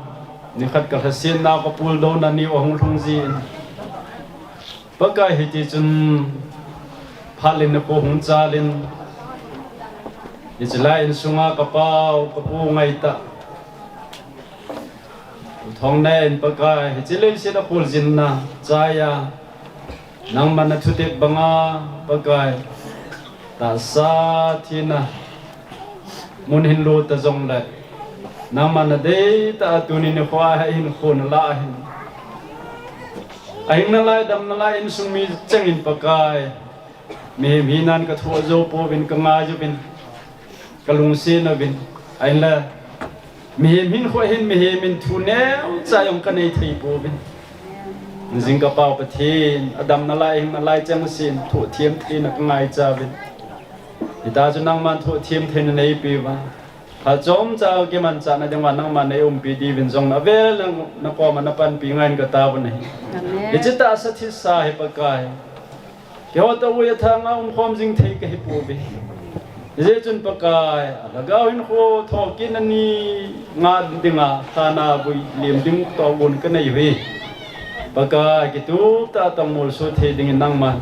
nikhat kalhaset nau, kapuldouna ni ahung lhung jin, Pakai hiti chun phat le nikho hung chal in, hiche lai insunga kapau, kapu ngaitah, U Thongnen, Pakai, hiche leiset a kholjinna chai a, nangman nathutep banga, Pakai, tahsa thina mun hin lut ta jongle, nangman nadeitah a tuni nikho a hinkho nalah ahin, ahing nalai, dam nalai insung mi chengin, Pakai, mihem hinan kathoh jou pouvin, kangai jouvin, kalungset uvin, ahinla mihem hinkho hin mihem in thu neocha jong kanei thei pouvin, jingkapau Pathen, adam nalai, hing nalai chengsen thohthem theina kangaicha uvin, hita chu nangman thohthem theina neipeh uva, phat chomcha kimanchahna dinga nangman neiumpi diuvin jong avel in nakoma napanpi ngai in kataovin ahi. Hiche tahsa thisa hi, Pakai, keiho toh ui athanga umkhom jing thei kahipouve. Hijeh chun, Pakai, alhagao hinkho thokitna ni nga dinga thanna vui lem ding tohgon kanei uve. Pakai, kituptah a tong molso thei dingin nangman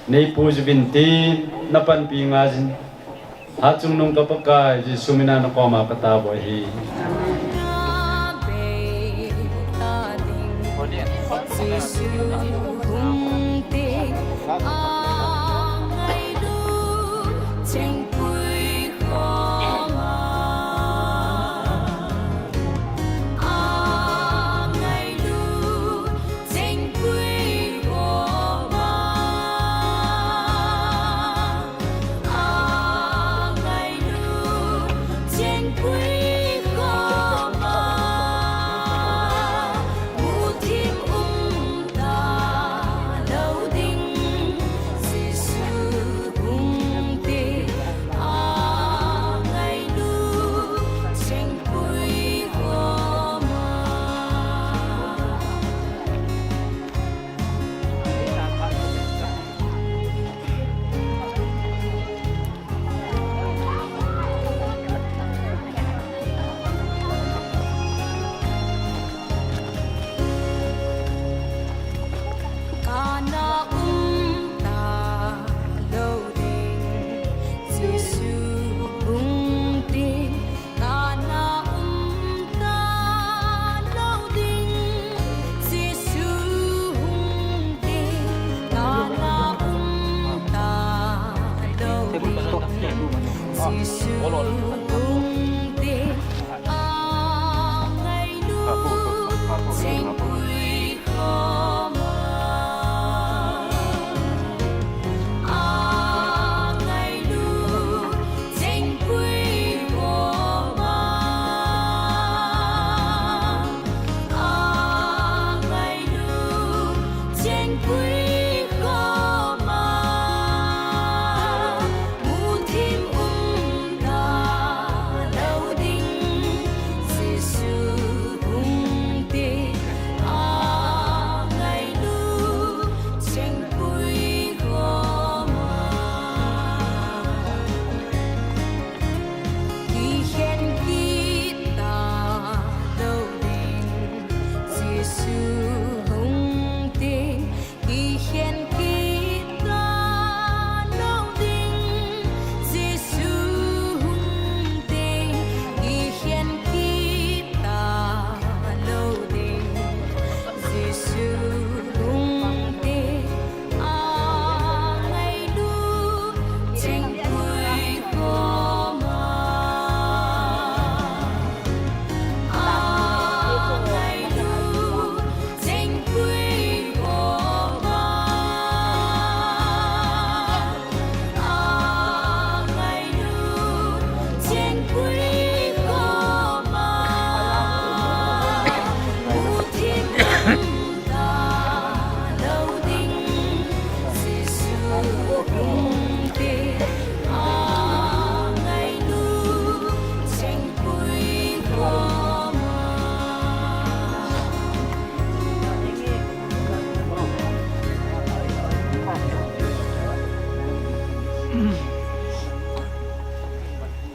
neipui uvin tin, napanpi ngaijin, hatchungnung ka Pakai Jesu mina nakoma kataovin ahi.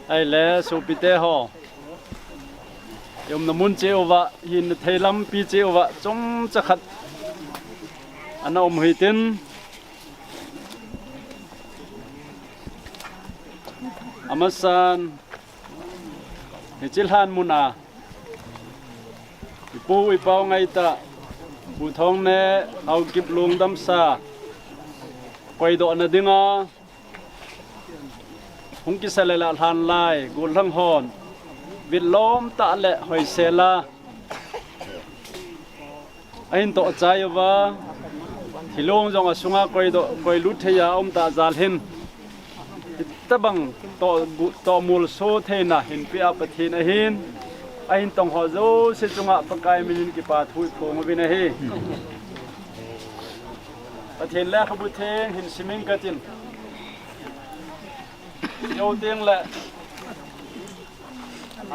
Ahile, sopite ho, i umna mun cheh uva, hinna thei lampi cheh uva, chomcha khat ana um hitin. Amasan, hiche lhan mun a, ipu ipau ngaitah, Pu Thongneh Haokip lungdamsa koidohna dinga hung kisa le lah lhan lai, gollhang hon vitlom tah le hoisel a ahin toh chai uva, thilong jong asunga koidoh, koilut thei a um tah jal hin, hitobang toh gu-, tohmolso theina hinpeh a Pathen ahin, ahin tong ho jouse chunga Pakai min in kipa thu iphong uvin ahi. Pathen lekhabu theng hin simin katin. Jou teng le,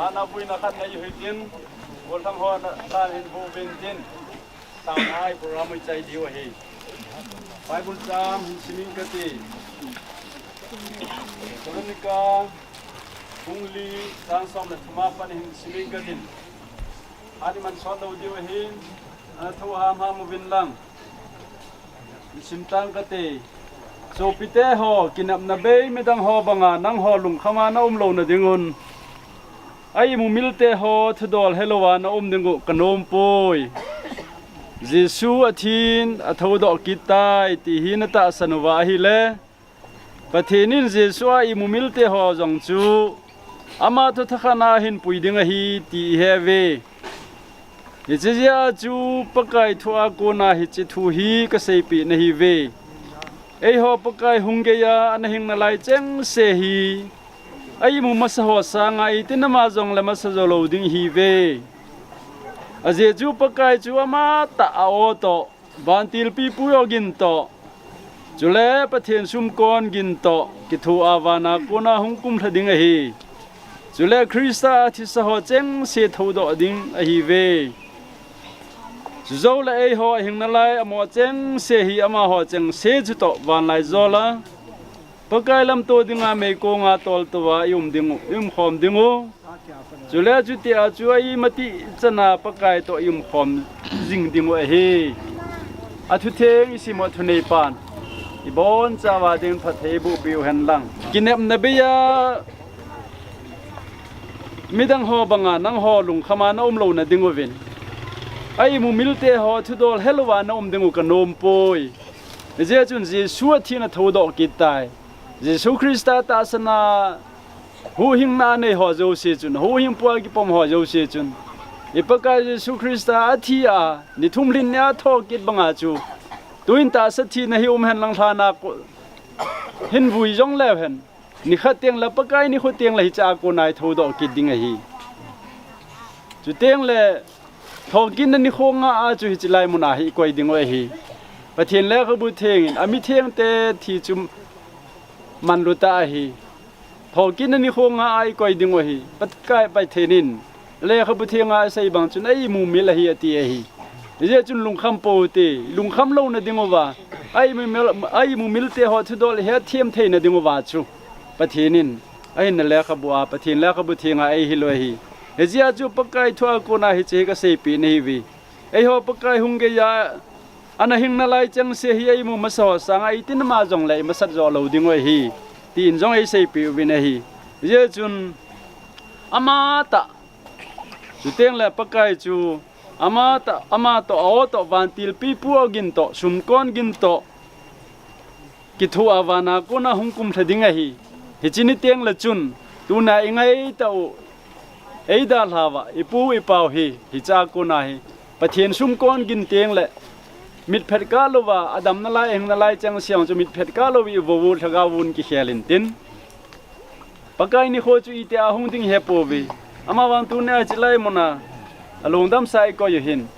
ana buina khat nei hitin, gollhang hon lhan hin hu uvin tin, tah a i program i chai diu ahi. Bible chang hin simin kati. Thessalonica bung li chang som le thum a pat hin simin katin. Ani man sot lou diu ahi, ana thou hamham uvin lang. Sim tang kate. Sopite ho, kinepna bei midang ho banga nangho lungkham a na um louna dingun, a-imumilte ho thudol helou a na um diu kanom poi. Jesu athin, athoudoh kit tai, ti hi na tahsan uva ahile, Pathen in Jesu a-imumilte ho jong chu ama thu thakhat a ahin pui ding ahi, ti ihe uve. Hiche jeh a chu Pakai thu a kona hiche thu hi kaseipeh nahiuve. Eiho Pakai hung geiya ana hing nalai chengse hi, a-imu masa ho sanga itin ama jongle masa jou lou ding ihiuve. Ajeh chu Pakai chu amatah a-o toh, vantilpipu ogin toh, chule Pathen sumkon gin toh, kithoa vana kona hung kumlha ding ahi. Chule Christa a thisa ho chengse thoudoh ding ahiuve. Chujou le eiho ahing nalai amo chengse hi amaho chengse chutoh vanlaijol a Pakai lamto dinga meikonga toltouva i-um dingu, i-umkhom dingu. Chule chutia chu a-imatih chana Pakai toh i-umkhom jing dingu ahi. Athutheng isim u thuneipan ibonchauva ding phatthei eiboh peh u hen lang. Kinepna beiya midang ho banga nangho lungkham a na um louna dinguvin, a-imumilte ho thudol helouva na um dingu kanom poi. Hijeh chun Jesu athin athoudoh kit tai. Jesu Christa tahsan a huhhingna anei ho jouse chun, huhhingpu a kipom ho jouse chun, i Pakai Jesu Christa athi a, ni thum lhin nia athokit banga chu, tuin tahsa thina hi um hen lang lhan a ko-, hin vui jongleu hen, nikhat teng le Pakai nikho teng le hiche a kona i thoudoh kit ding ahi. Chuteng le, thokitna nikho nga a chu hiche lai mun a hi i koi dingu ahi. Pathen lekhabu theng in, amithengte thi chu manlu tah ahi. Thokitna nikho nga a i koi dingu ahi. Pakai Pathen in lekhabu theng a asei bang chun a-imumil ahi ati ahi. Hijeh chun lungkham pou hite, lungkham louna dinguva, a-imumil, a-imumilte ho thudol hi athem theina dinguva chu Pathen in ahinna lekhabu a, Pathen lekhabu theng a eihil u ahi. Hijeh a chu Pakai thu a kona hiche hi kaseipeh nahiuve. Eiho Pakai hung geiya ana hing nalai chengse hi a-imu masa ho sanga itin ama jongle imasat jo lou dingu ahi, tin jong eiseipeh uvin ahi. Hijeh chun amatah, chuteng le Pakai chu amatah, amatoh, a-o toh, vantilpipu ogin toh, sumkon gin toh, kithoa vana kona hung kumlha ding ahi. Hiche niteng le chun, tuna i ngaitah u, eidalhauva ipu ipau hi, hiche a kona hi, Pathen sumkon gin teng le mitphet kah louva adam nalai, ahing nalai chengse chu mitphet kah louva i vo u, lhagao vun kikhel intin, Pakai nikho chu itia hung ding ihepouve. Amavang tunia hiche lai muna alungdamsa i koi u hin,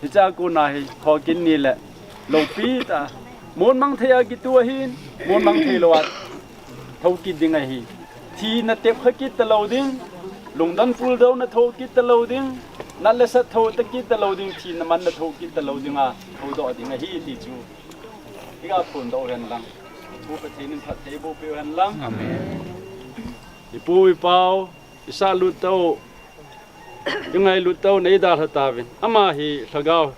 hiche a kona hi thokit ni le loupi tah, monmang thei a kitu ahin, monmang theilouva thoukit ding ahi. Thina tepkha kit talou ding, lungdon puldouna thoukit talou ding, nat le sat thouta kit talou ding, thina manna thoukit talou dinga thoudoh ding ahi ti chu iga phondoh u hen lang. Pu Pathen in phatthei eiboh peh u hen lang. Amen. Ipu ipau, isah lut tau, ingailut tau, neidalha tauvin. Ama hi lhagao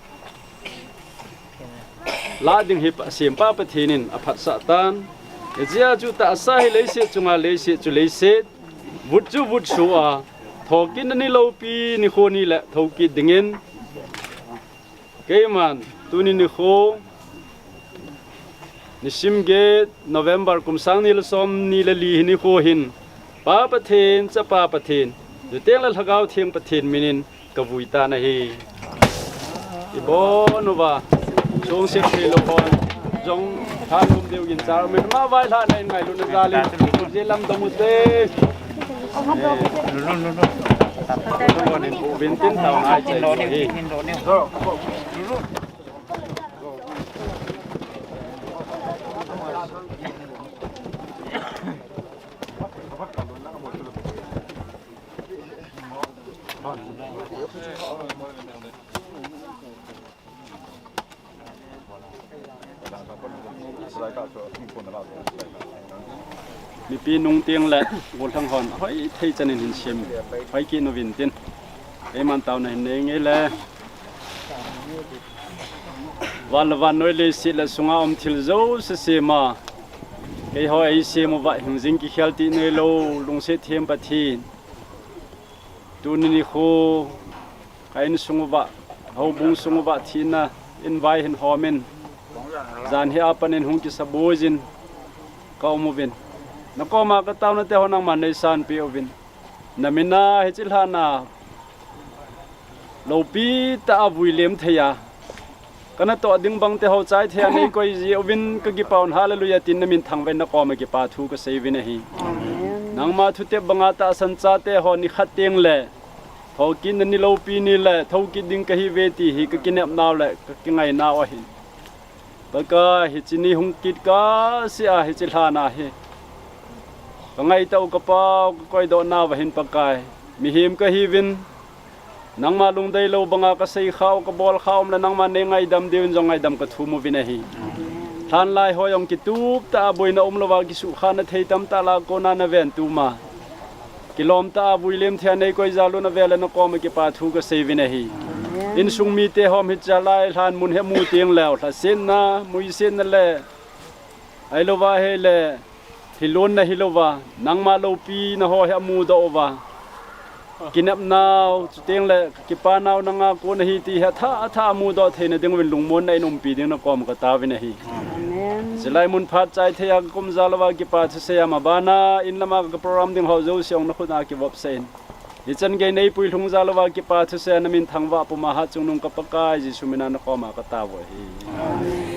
lah ding hi pa, sempa Pathen in aphatsah tan. Hijeh a chu tahsa hi leiset chunga leiset chu leiset, vut chu vut sua, thokit na ni loupi nikho ni le thokit dingin, keiman tuni nikho, nisim get November kum sang ni le som ni le li hi nikho hin, Pa Pathen, Chapa Pathen, Chuteng le Lhagao Theng Pathen minin kavui tan ahi. Ibon uva, songset theilou hon jong thanum deu in char min ma vai lha na in ngailutna jal in, je lam dong ute. Vintin tauna chai hi. Mipi nung teng le gollhang hon hoi thei chan in hin sem hoi kit uvin tin, keiman tauna hin nei nge le. Van le vannoi leiset le sunga um thil jouse sema, keiho eisem uva hingjing kikhel tih neilou, lungset them Pathen. Tuni nikho, ka insung uva, houbung sung uva thina in vai hin hom in, jan hi apan in hung kisaboi jin ka um uvin. Na koma ka tauna te ho nangman neisanpeh uvin. Na mina hiche lhan a loupi tah a vui lem thei a, kana toh ding bang te ho chai thei a neikoi ji uvin ka kipah un, hallelujah tin na min thangvah in na koma kipa thu ka sei uvin ahi. Nangma thutep banga tahsan chate ho nikhat teng le thokit na ni loupi ni le thokit ding kahi uve ti hi ka kinepnau le ka kingainau ahi. Pakai, hiche ni hung kit kahsea hiche lhan a hi ka ngaitah u ka pau ka koidoh nauva hin Pakai, mihem kahiuvin, nangma lungdei lou banga ka seikhau ka bolkhau um le nangman nei ngaidam diuvin jong ngaidam ka thum uvin ahi. Lhan lai ho jong kitup tah a boina umlouva kisuhkhahna thei tamtah lah a kona na ven tuma, kilom tah a vui lem thei a neikoi jal un, avel a na koma kipa thu ka sei uvin ahi. Insung mite hom hiche lai lhan mun hi mu teng leu, lhasetna, muisetna le, ahilouva hile, hilonna hilouva, nangma loupina ho hi amudoh uva, kinepnau, chuteng le kipanau nanga kon ahi ti hi athah athah a mudoh theina ding uvin lungmonna in umpi ding na koma ka taovin ahi. Chulai mun phat chai thei a ka kum jal uva kipa thusei a, mabana in lama ka program ding ho jouse jong na khut a kivopsah in, hichan gei neipui lhung jal uva kipa thusei a na min thangvah puma hatchungnung ka Pakai Jesu mina na koma ka taov u ahi.